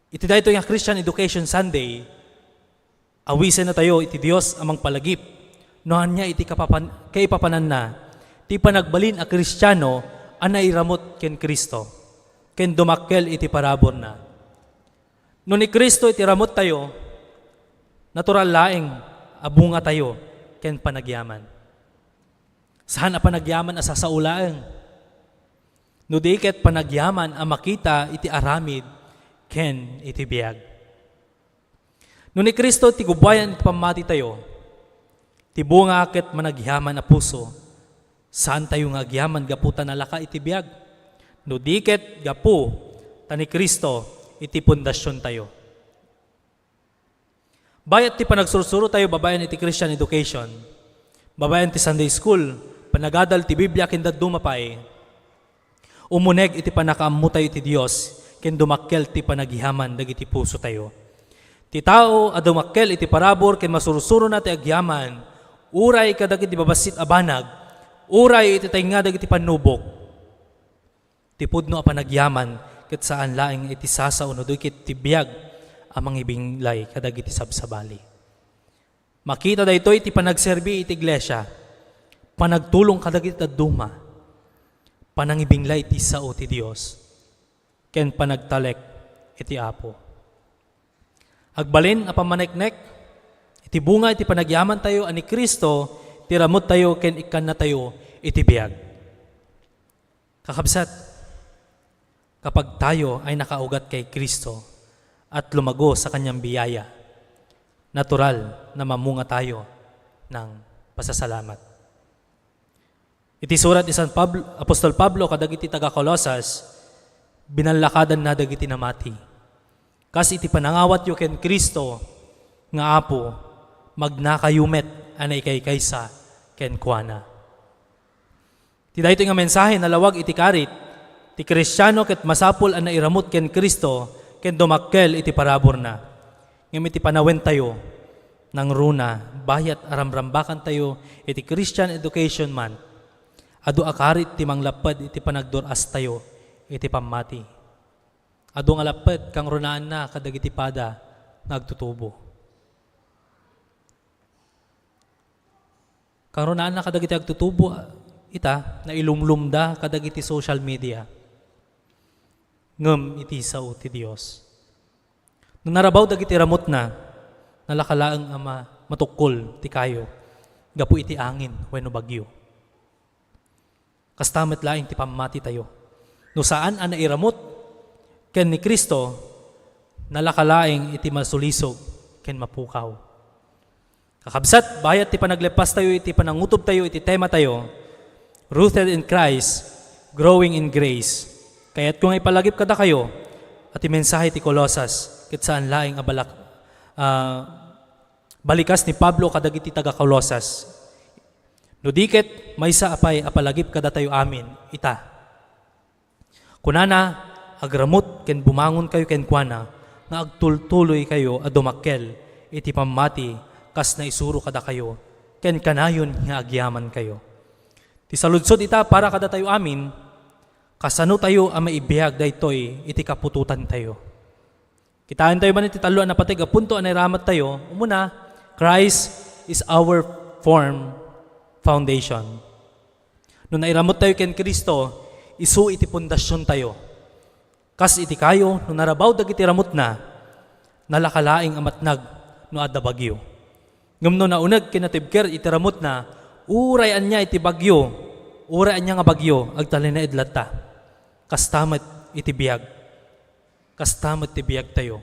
Iti daytoy nga Christian Education Sunday, awisennatayo iti Dios a mangpalagip no ania iti kapapan-, kaipapananna ti panagbalin a Kristiano a nairamut ken Cristo ken dumakkel iti paraburna. No ni Cristo iti ramuttayo, natural laeng a bungatayo ken panagyaman. Saan a panagyaman a sasao laeng, no di ket panagyaman a makita iti aramid ken iti biag. No ni Cristo ti gubbuayan iti pammatitayo, ti bunga ket managyaman a puso, saantayo nga agyaman gapu ta nalaka iti biag, no di ket gapu ta ni Cristo iti pundasiontayo. Bayat ti panagsursurotayo babaen iti Christian education, babaen ti Sunday school, panagadal ti Biblia ken dadduma pay, umuneg iti pannakaammotayo iti Dios ken dumakkel ti panagyaman dagiti pusotayo. Ti tao a dumakkel iti parabur ken masursurona ti agyaman, uray kadagiti babassit a banag, uray iti tengnga dagiti pannubok. Ti pudno a panagyaman ket saan laeng iti sasao no di ket ti biag a mangibinglay kadagiti sabsabali. Makita daytoy ti panagserbi iti iglesia, panagtulong kadagiti dadduma, panangibinglay ti sao ti Dios, ken panagtalek iti Apo. Agbalin a pammaneknek iti bunga iti panagyamantayo a ni Cristo ti ramuttayo ken ikkannatayo iti biag. Kakabsat, kapag tayo ay nakaugat kay Cristo at lumago sa kanyang biyaya, natural na mamunga tayo ng pasasalamat. Iti surat ni San Pablo, Apostol Pablo kadagiti taga-Colosas, binallakadanna dagiti namati. Kas iti panangawatyo ken Cristo nga Apo, magnakayo met a naikaykaysa kenkuana. Ti daytoy nga mensahe nalawag iti karit ti Kristiano ket masapul a nairamut ken Cristo ken dumakkel iti paraburna. Ngem iti panawentayo, nangruna, bayat a ramrambakantayo iti Christian Education Month, adu a karit ti manglapped iti panagdur-astayo iti pammati. Adu nga lapped, kangrunaanna kadagiti pada nga agtutubo. Karunaanna kadagiti agtutubo, ita, nailumlumda kadagiti social media. Ngem iti sao ti Dios. No narabaw dagiti ramutna, nalaka laeng a ma-, matukkol ti kayo gapu iti angin wenno bagyo. Kasta met laeng ti pammatitayo. No saan a nairamut ken ni Cristo, nalaka laeng iti masulisog ken mapukaw. Kakabsat, bayat ti panagleppastayo iti panangutobtayo iti tematayo, Rooted in Christ, Growing in Grace. Kayatko nga ipalagip kadakayo a ti mensahe ti Colosas ket saan laeng a balak-, a balikas ni Pablo kadagiti taga-Colosas. No di ket, maysa a pay a palagip kadatayo amin, ita. Kunana, agramut ken bumangonkayo kenkuana nga agtultuloykayo a dumakkel iti pammati kas naisuro kadakayo ken kanayon nga agyamankayo. Ti saludsod ita para kadatayo amin, kasanotayo a maibiag daytoy iti kaputotantayo? Kitaentayo man iti tallo a napateg a punto a nairamattayo. Umuna, Christ is our firm foundation. No nairamottayo ken Cristo, isu iti pundasiontayo. Kas iti kayo, no narabaw dagiti ramutna, nalaka laeng a matnag no adda bagyo. Ngem no nauneg ken natibker iti ramutna, uray ania iti bagyo, uray ania nga bagyo, agtalinaed latta. Kasta met iti biag. Kasta met ti biagtayo.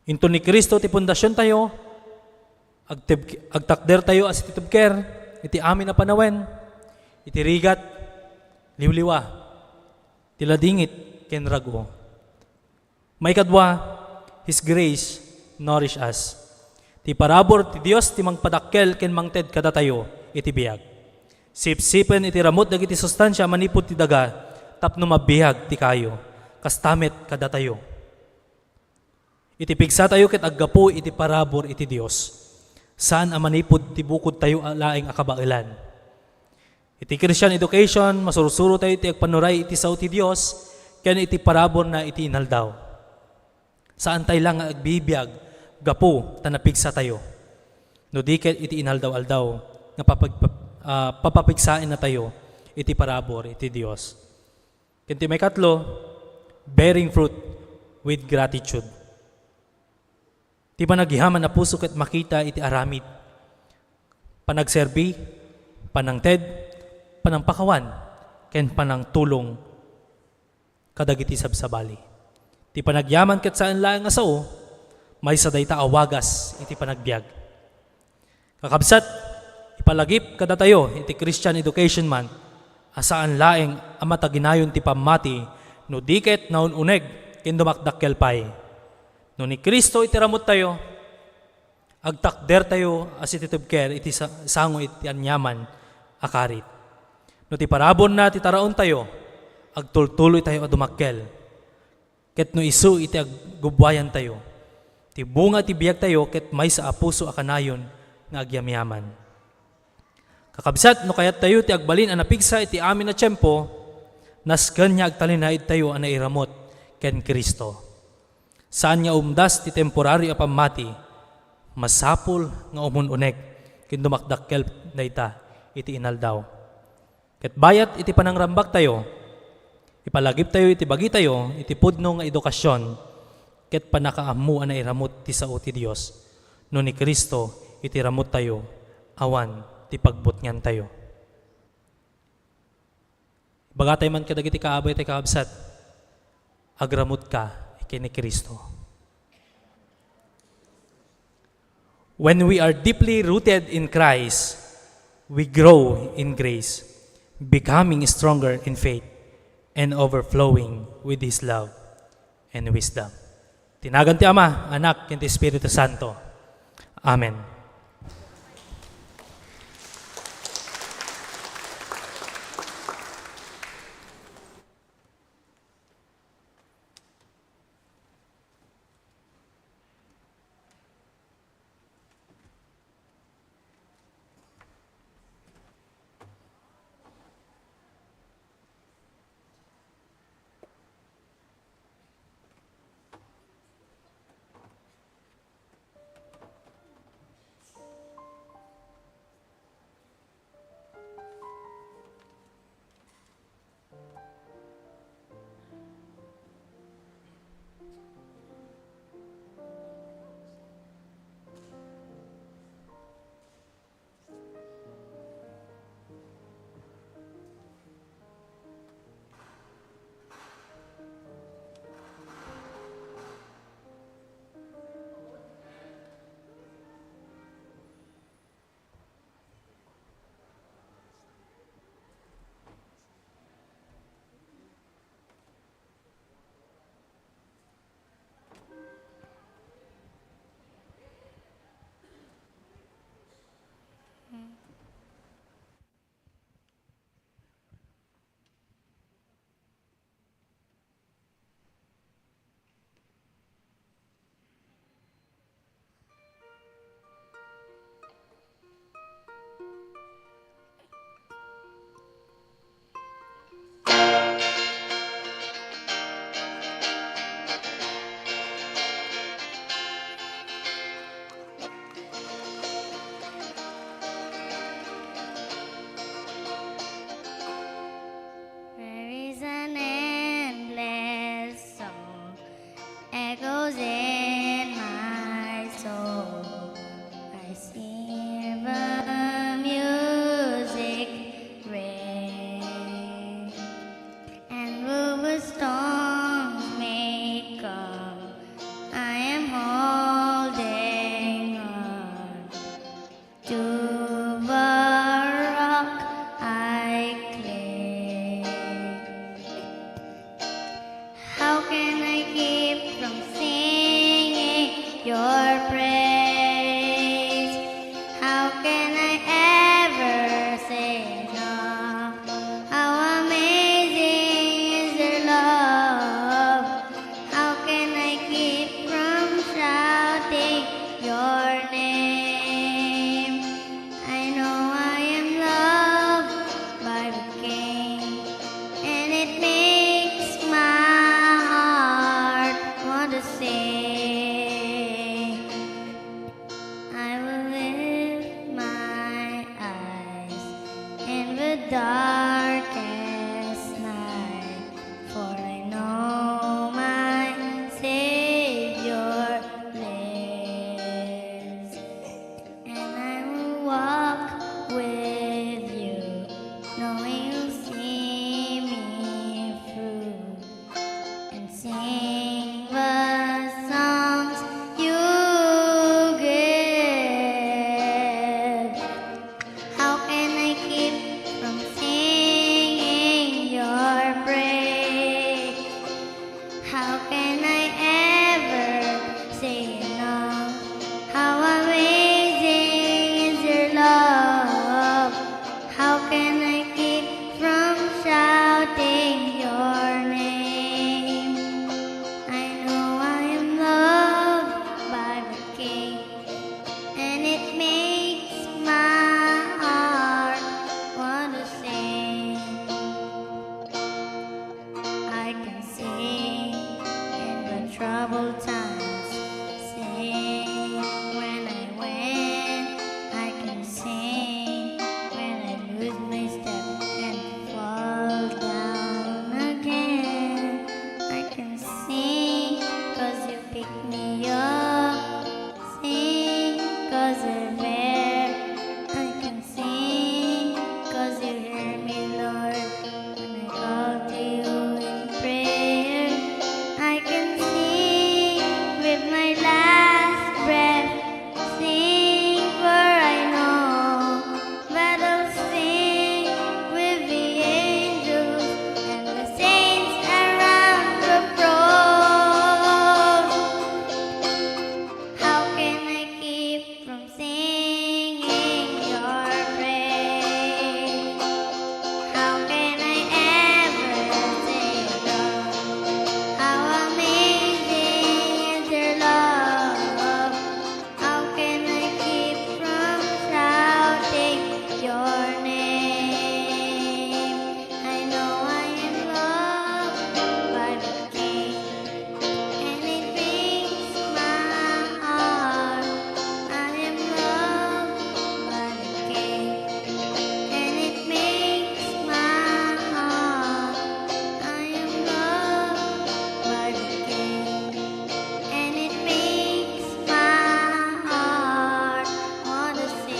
Inton ni Cristo ti pundasiontayo, agtib-, agtakdertayo a sititibker iti amin a panawen, iti rigat, liwliwa, ti ladingit, ken rag-o. Maikadua, His grace nourish us. Ti parabur ti Dios ti mangpadakkel ken mangted kadatayo iti biag. Sipsipen iti ramut dagiti sustansia a manipud ti daga tapno mabiag ti kayo. Kasta met kadatayo. Iti pigsatayo ket aggapu iti parabur iti Dios. Saan a manipud ti bukodtayo a laeng a kabaelan. Iti Christian education, masursurotayo iti agpanuray iti sao ti Dios ken iti paraburna iti inaldaw. Saantay la nga agbibiag gapu ta napigsatayo. No di ket iti inaldaw-aldaw nga papag-, ah, papapigsaennatayo iti parabur iti Dios. Ken ti maikatlo, bearing fruit with gratitude. Ti panagyaman a puso ket makita iti aramid, panagserbi, panangted, panangpakawan, ken panangtulong kadagiti sabsabali. Ti panagyaman ket saan laeng a sao, maysa dayta a wagas iti panagbiag. Kakabsat, ipalagip kadatayo iti Christian Education Month a saan laeng a mataginayon ti pammati no di ket naun-uneg ken dumakdakkel pay. No ni Cristo iti ramottayo, agtakdertayo a sititibker iti sa-, sango iti aniaman a karit. No ti paraburna ti taraontayo, agtultuloytayo a dumakkel. Ket no isu iti aggubbuayantayo, ti bunga ti biagtayo ket maysa a puso a kanayon nga agyamyaman. Kakabsat, no kayattayo ti agbalin a napigsa iti amin a tiempo, nasken nga agtalinaedtayo a nairamut ken Cristo. Saan nga umdas ti temporario a pammati, masapul nga umun-uneg ken dumakdakkel dayta iti inaldaw. Ket bayat iti panangrambaktayo, ipalagiptayo iti bagitayo iti pudno nga edukasyon ket pannakaammo a nairamut ti sao ti Dios no ni Cristo iti ramottayo, awan ti pagbutngantayo. Ibagatayo man kadagiti kaabay ti kaabsat, agramotka ken ni Cristo. When we are deeply rooted in Christ, we grow in grace, becoming stronger in faith and overflowing with His love and wisdom. Ti nagan ti Ama, Anak, ken ti Espiritu Santo. Amen. praise. How can I ever say enough? How amazing is your love. How can I keep from shouting your name? I know I am loved by the King, and it makes my heart want to sing. I will lift my eyes in the darkest night, for I know my Savior lives. And I will walk with you, knowing you'll see me through, and sing the songs you give. How can I keep from singing your praise? How can I ever say enough? How amazing is your love. How can I keep from shouting your name? I know I am loved by the King, and it makes my heart want to sing. I can sing in the troubled times, sing when I win. I can sing when I lose my step and fall down again. I can sing 'cause you pick me up, sing 'cause you're there. I can sing 'cause you hear me, Lord, when I call to you in prayer. I can sing with my last breath, sing, for I know that I'll sing with the angels and the saints around the throne. How can I keep from singing your praise? How can I ever say enough? How amazing is your love. How can I keep from shouting your name? I know I am loved by the King, and it brings my heart. I am loved by the King, and it makes my heart. I am loved by the King, and it makes my heart want to sing.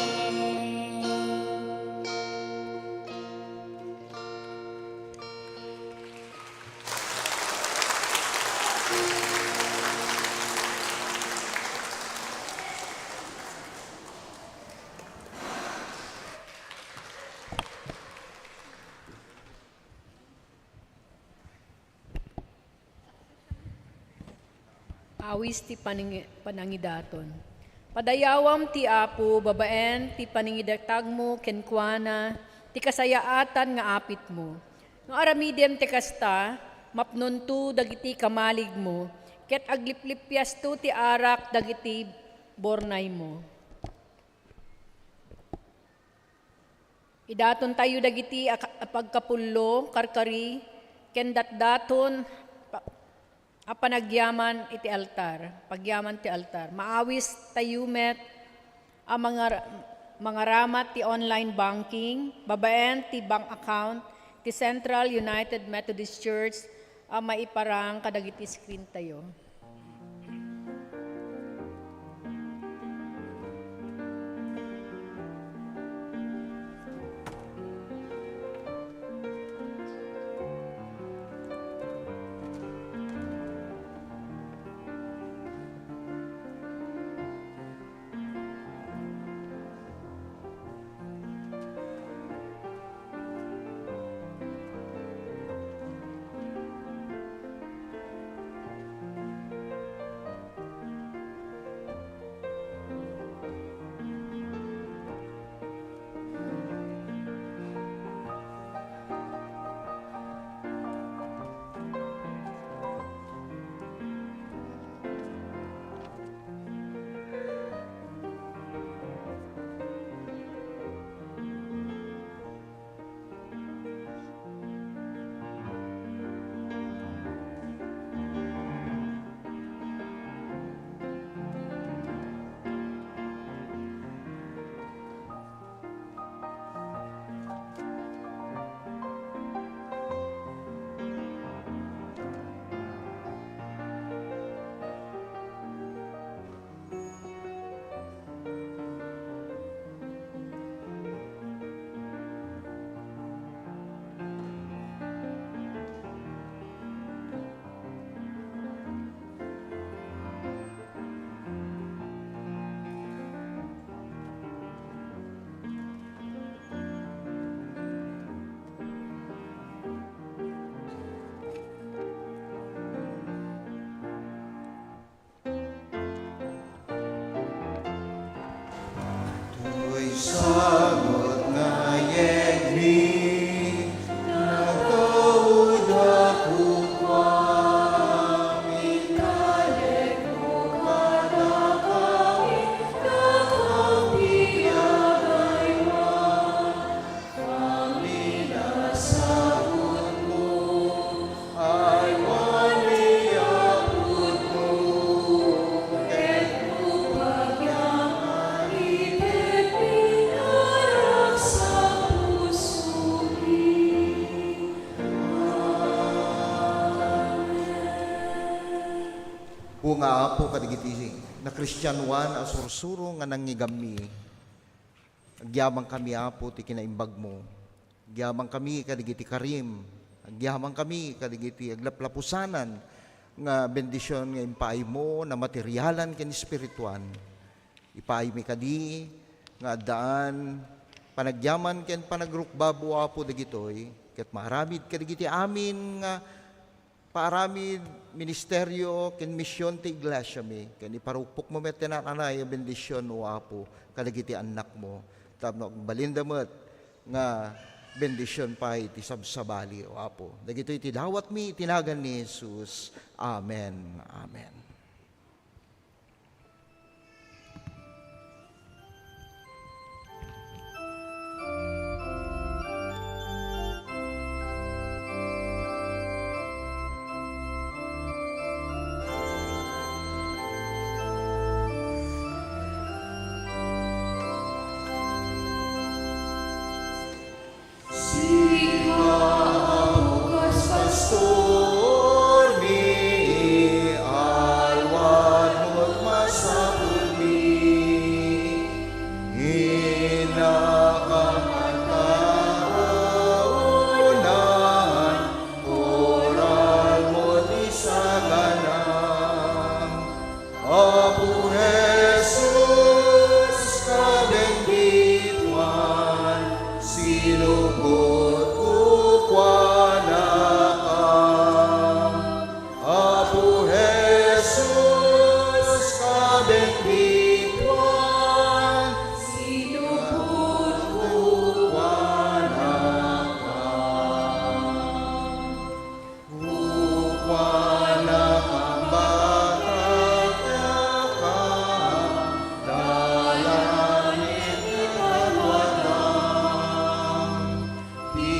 Awis ti paning-, panangidaton. Padayawam ti Apo babaen ti panangidatagmo kenkuana, ti kasayaatan nga apitmo. No aramidem ti kasta, mapnonto dagiti kamaligmo, ket agliplippiasto ti arak dagiti bornaymo. Idatontayo dagiti a ka-, a pagkapullo, karkari, ken datdaton pa-, a panagyaman iti altar, pagyaman ti altar. Maawis tayo met a mangar-, mangaramat ti online banking babaen ti bank account ti Central United Methodist Church a maiparang kadagiti screen tayo. Punga, Apo, kadagiti nakristianoan a sursuro nga nangngegammi. Agyamankami, Apo, ti kinaimbagmo. Agyamankami kadagiti karim. Agyamankami kadagiti aglaplapusanan nga bendision nga impaaymo, na materialan ken espirituan. Ipaaymi kadi nga addaan panagyaman ken panagrukbab, O Apo, dagitoy, ket maaramid kadagiti amin nga paaramid, ministerio, ken mision ti iglesiami, ken iparukpokmo met ti naan-anay a bendision, O Apo, kadagiti annakmo, tapno agbalinda met nga bendision pay ti sabsabali, O Apo. Dagitoy ti dawatmi iti nagan ni Jesus. Amen. Amen. Sika a bukas pastormi, alwan mo't masapulmi. Inakam a taunan, koral mo ti saganam. Apo Jesus, kabendituan, sinupot kukuanaka. Apo Jesus, kabendituan, sinupot kukuanaka. Kukuana kambatakaka, dalan iti kaluatan. Ti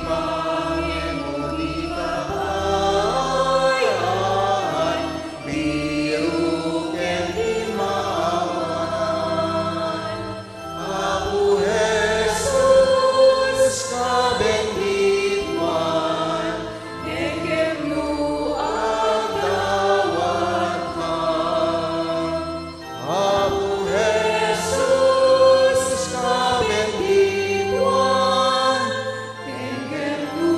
pangenmo ti kapayan, biruken ti maawan. Apo Jesus, kabendituan, kenkem no agdawatka. Apo Jesus, kabendituan, kenkem no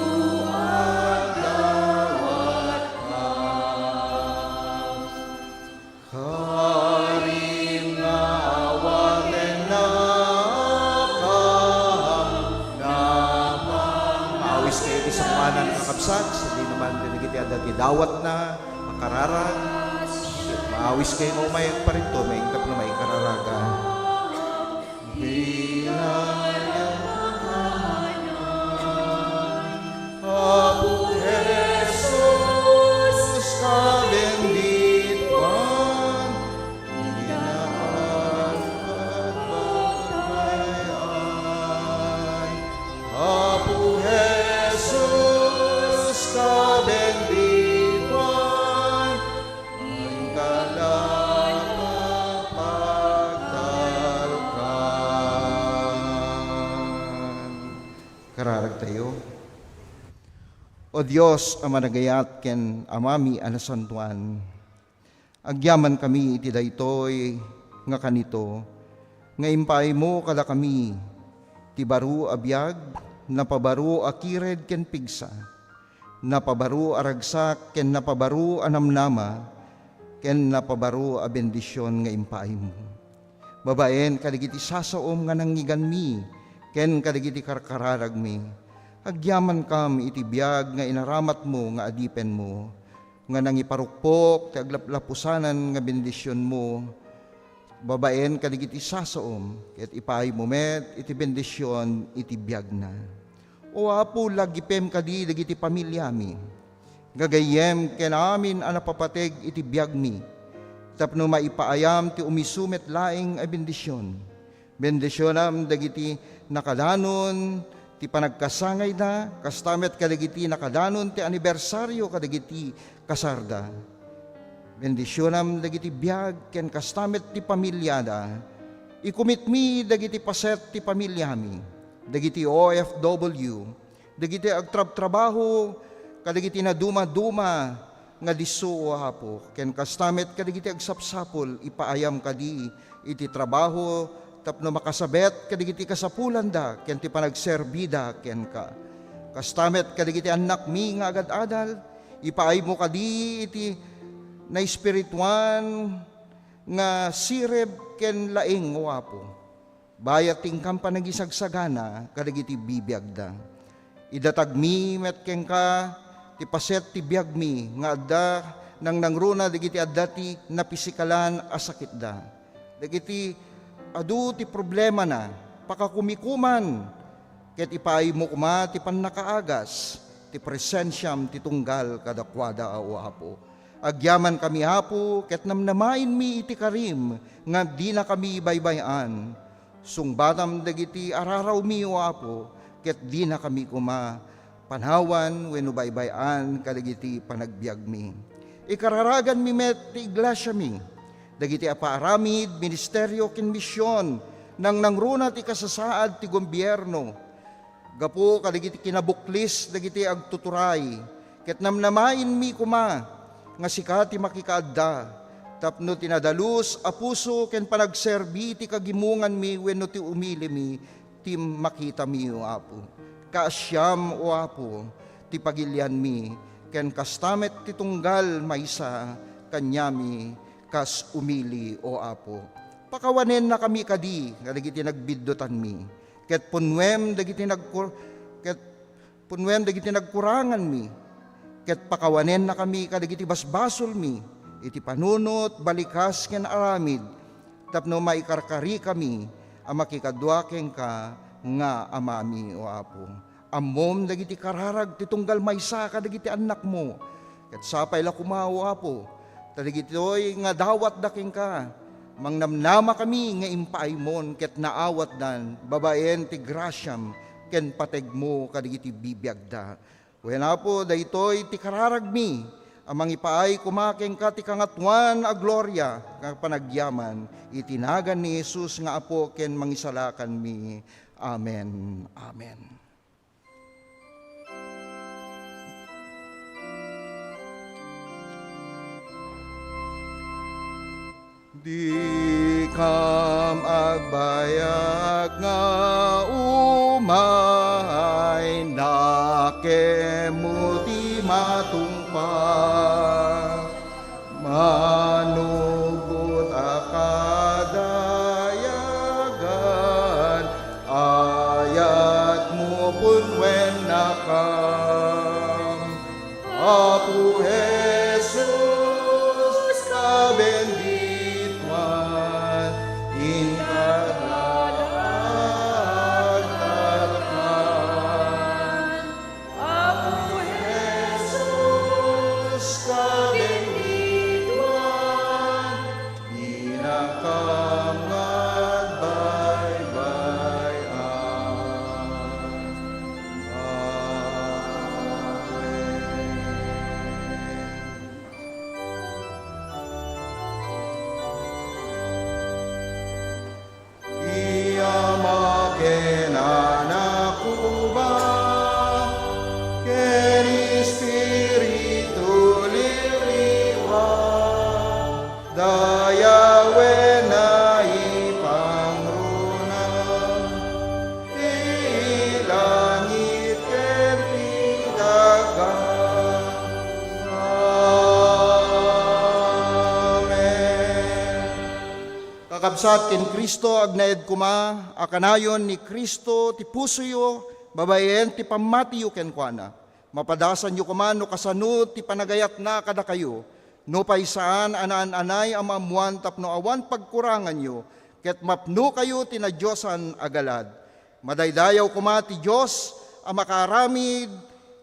agdawatka. Karim nga awatennaka, napang- Maawis kayo ti sakmanan, kakabsat, sadi naman dagiti adda ti dawatna, makararag. Maawis kayo nga umay agparito, maingkap nga maikararagan. Apo Jesus, kabendituan, Apo Jesus, kabendituan, Kararagtayo. O Dios a managayat ken Amami a nasantoan, agyamankami iti daytoy nga kanito, nga impaaymo kadakami ti baro a biag, napabaro a kired ken pigsa, napabaro a ragsak ken napabaro a namnama, ken napabaro a bendision nga impaaymo. Babaen kadagiti sasaom nga nangngeganmi ken kadagiti karkararagmi, agyamankam iti biag nga inaramatmo nga adipenmo, nga nangiparukpok ti aglaplapusanan nga bendisionmo babaen kadagiti sasaom, ket ipaaymo met iti bendision iti biagna. O Apo, lagipem kadi dagiti pamiliami. Gagayyem ken amin a napapateg iti biagmi, tapno maipaayam ti umisu met laeng a bendision. Bendisionam dagiti nakadanon ti panagkasangayda, kasta met kadagiti nakadanon ti anibersario kadagiti kasarda. Bendisionam dagiti biag ken kasta met ti pamiliada. Ikumitmi dagiti paset ti pamiliami, dagiti O F W, dagiti agtrabtrabaho, kadagiti nadumaduma nga disso, O Apo, ken kasta met kadagiti agsapsapul, ipaayam kadi iti trabaho tapno makasabet kadagiti kasapulanda ken ti panagserbida kenka. Kasta met kadagiti annakmi nga agad-adal, ipaaymo kadi iti naespirituan nga sirib ken laing, O Apo. Bayat ti inkan panagisagsagana kadagiti bibiagda. Idatagmi met kenka ti paset ti biagmi nga adda nangnangruna dagiti adda ti napisikalan a sakitda. Dagiti adu ti problemana, pakakumikuman, ket ipaaymo koma ti pannakaagas, ti presensiam ti tunggal kadakuada, O Apo. Agyamankami, Apo, ket namnamaenmi iti karim nga dinakami baybay-an. Sungbatam dagiti ararawmi, O Apo, ket dinakami koma panawan wenno baybay-an kadagiti panagbiagmi. Ikararaganmi met ti iglesiami, dagiti apaaramid, ministerio ken mision, nangnangruna ti kasasaad ti gobierno, gapu kadagiti kinabuklis dagiti agtuturay, ket namnamaenmi koma nga sika ti makikaadda, tapno ti nadalus a puso ken panagserbi ti kagimonganmi wenno ti umilimi ti makitami, O Apo. Kaasiam, O Apo, ti pagilianmi, ken kasta met ti tunggal maysa kaniami kas umili, O Apo. Pakawanennakami kadi kadagiti nagbiddutanmi, ket punnuem dagiti nagkur-, ket punnuem dagiti nagkuranganmi, ket pakawanennakami kadagiti basbasolmi iti panunot, balikas, ken aramid, tapno maikarkarikami a makikadua kenka nga Amami, O Apo. Ammom dagiti kararag ti tunggal maysa kadagiti annakmo, ket sapay la koma, O Apo, ta dagitoy nga dawatda kenka, mangnamnamakami nga impaaymon ket naawatdan babaen ti grasiam ken pategmo kadagiti bibiagda. Wen, Apo, daytoy ti kararagmi a mangipaay koma kenka ti kangatoan a gloria ken panagyaman. Iti nagan ni Jesus nga Apo ken Mangisalakanmi. Amen. Amen. Dikam agbayag nga umay, nakemmo ti matungpal. Manugod a kadayagan, ayatmo punnuennakam. Apo Jesus, kabendituan, inka agtalkan. Apo Jesus, kabendituan, dinakam nga agbaybay-an. Amen. Ti Ama ken Anak ubbing, ken Espiritu Liwliwa, dayawen a ipangruna ti langit ken ti daga. Amen. Kakabsat ken Cristo, agnaed koma a kanayon ni Cristo ti pusoyo babaen ti pammatiyo kenkuana. Mapadasanyo koma no kasano ti panagayatna kadakayo, nupay saan a naan-anay a maammoan tapno awan pagkuranganyo, ket mapnokayo ti nadiosan a galad. Madaydayaw koma ti Dios a makaaramid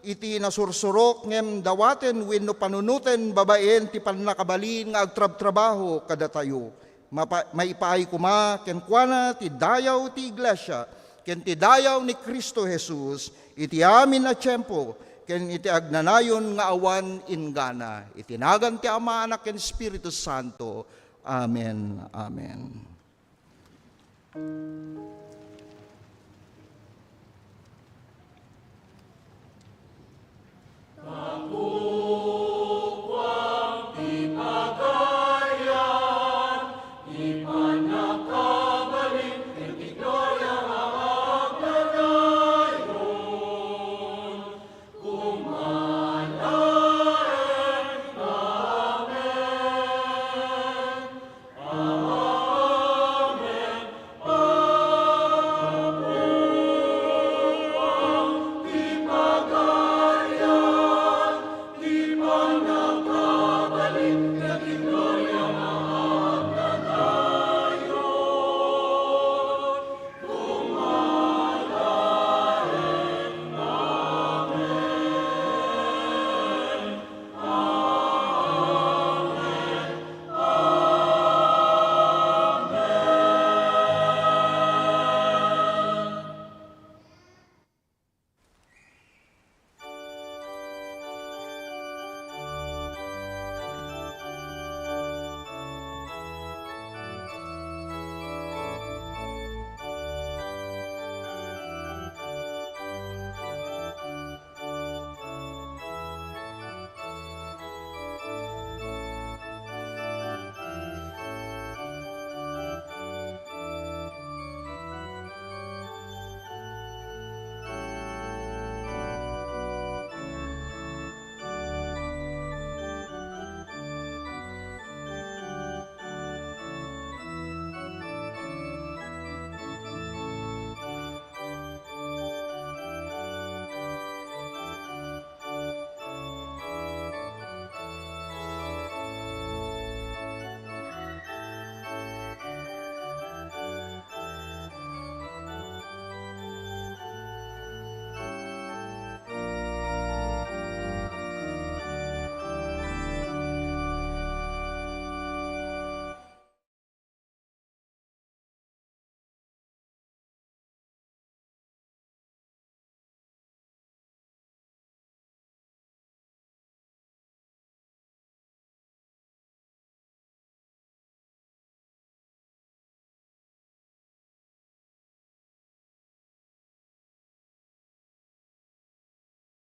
iti nasursurok ngem dawaten wenno panunoten babaen ti pannakabalin nga agtrabtrabaho kadatayo. Mapa-, maipaay koma kenkuana ti dayaw ti iglesia ken ti dayaw ni Cristo Jesus iti amin a tiempo ken iti agnanayon nga awan inggana. Iti nagan ti Ama, Anak, ken Espiritu Santo. Amen. Amen.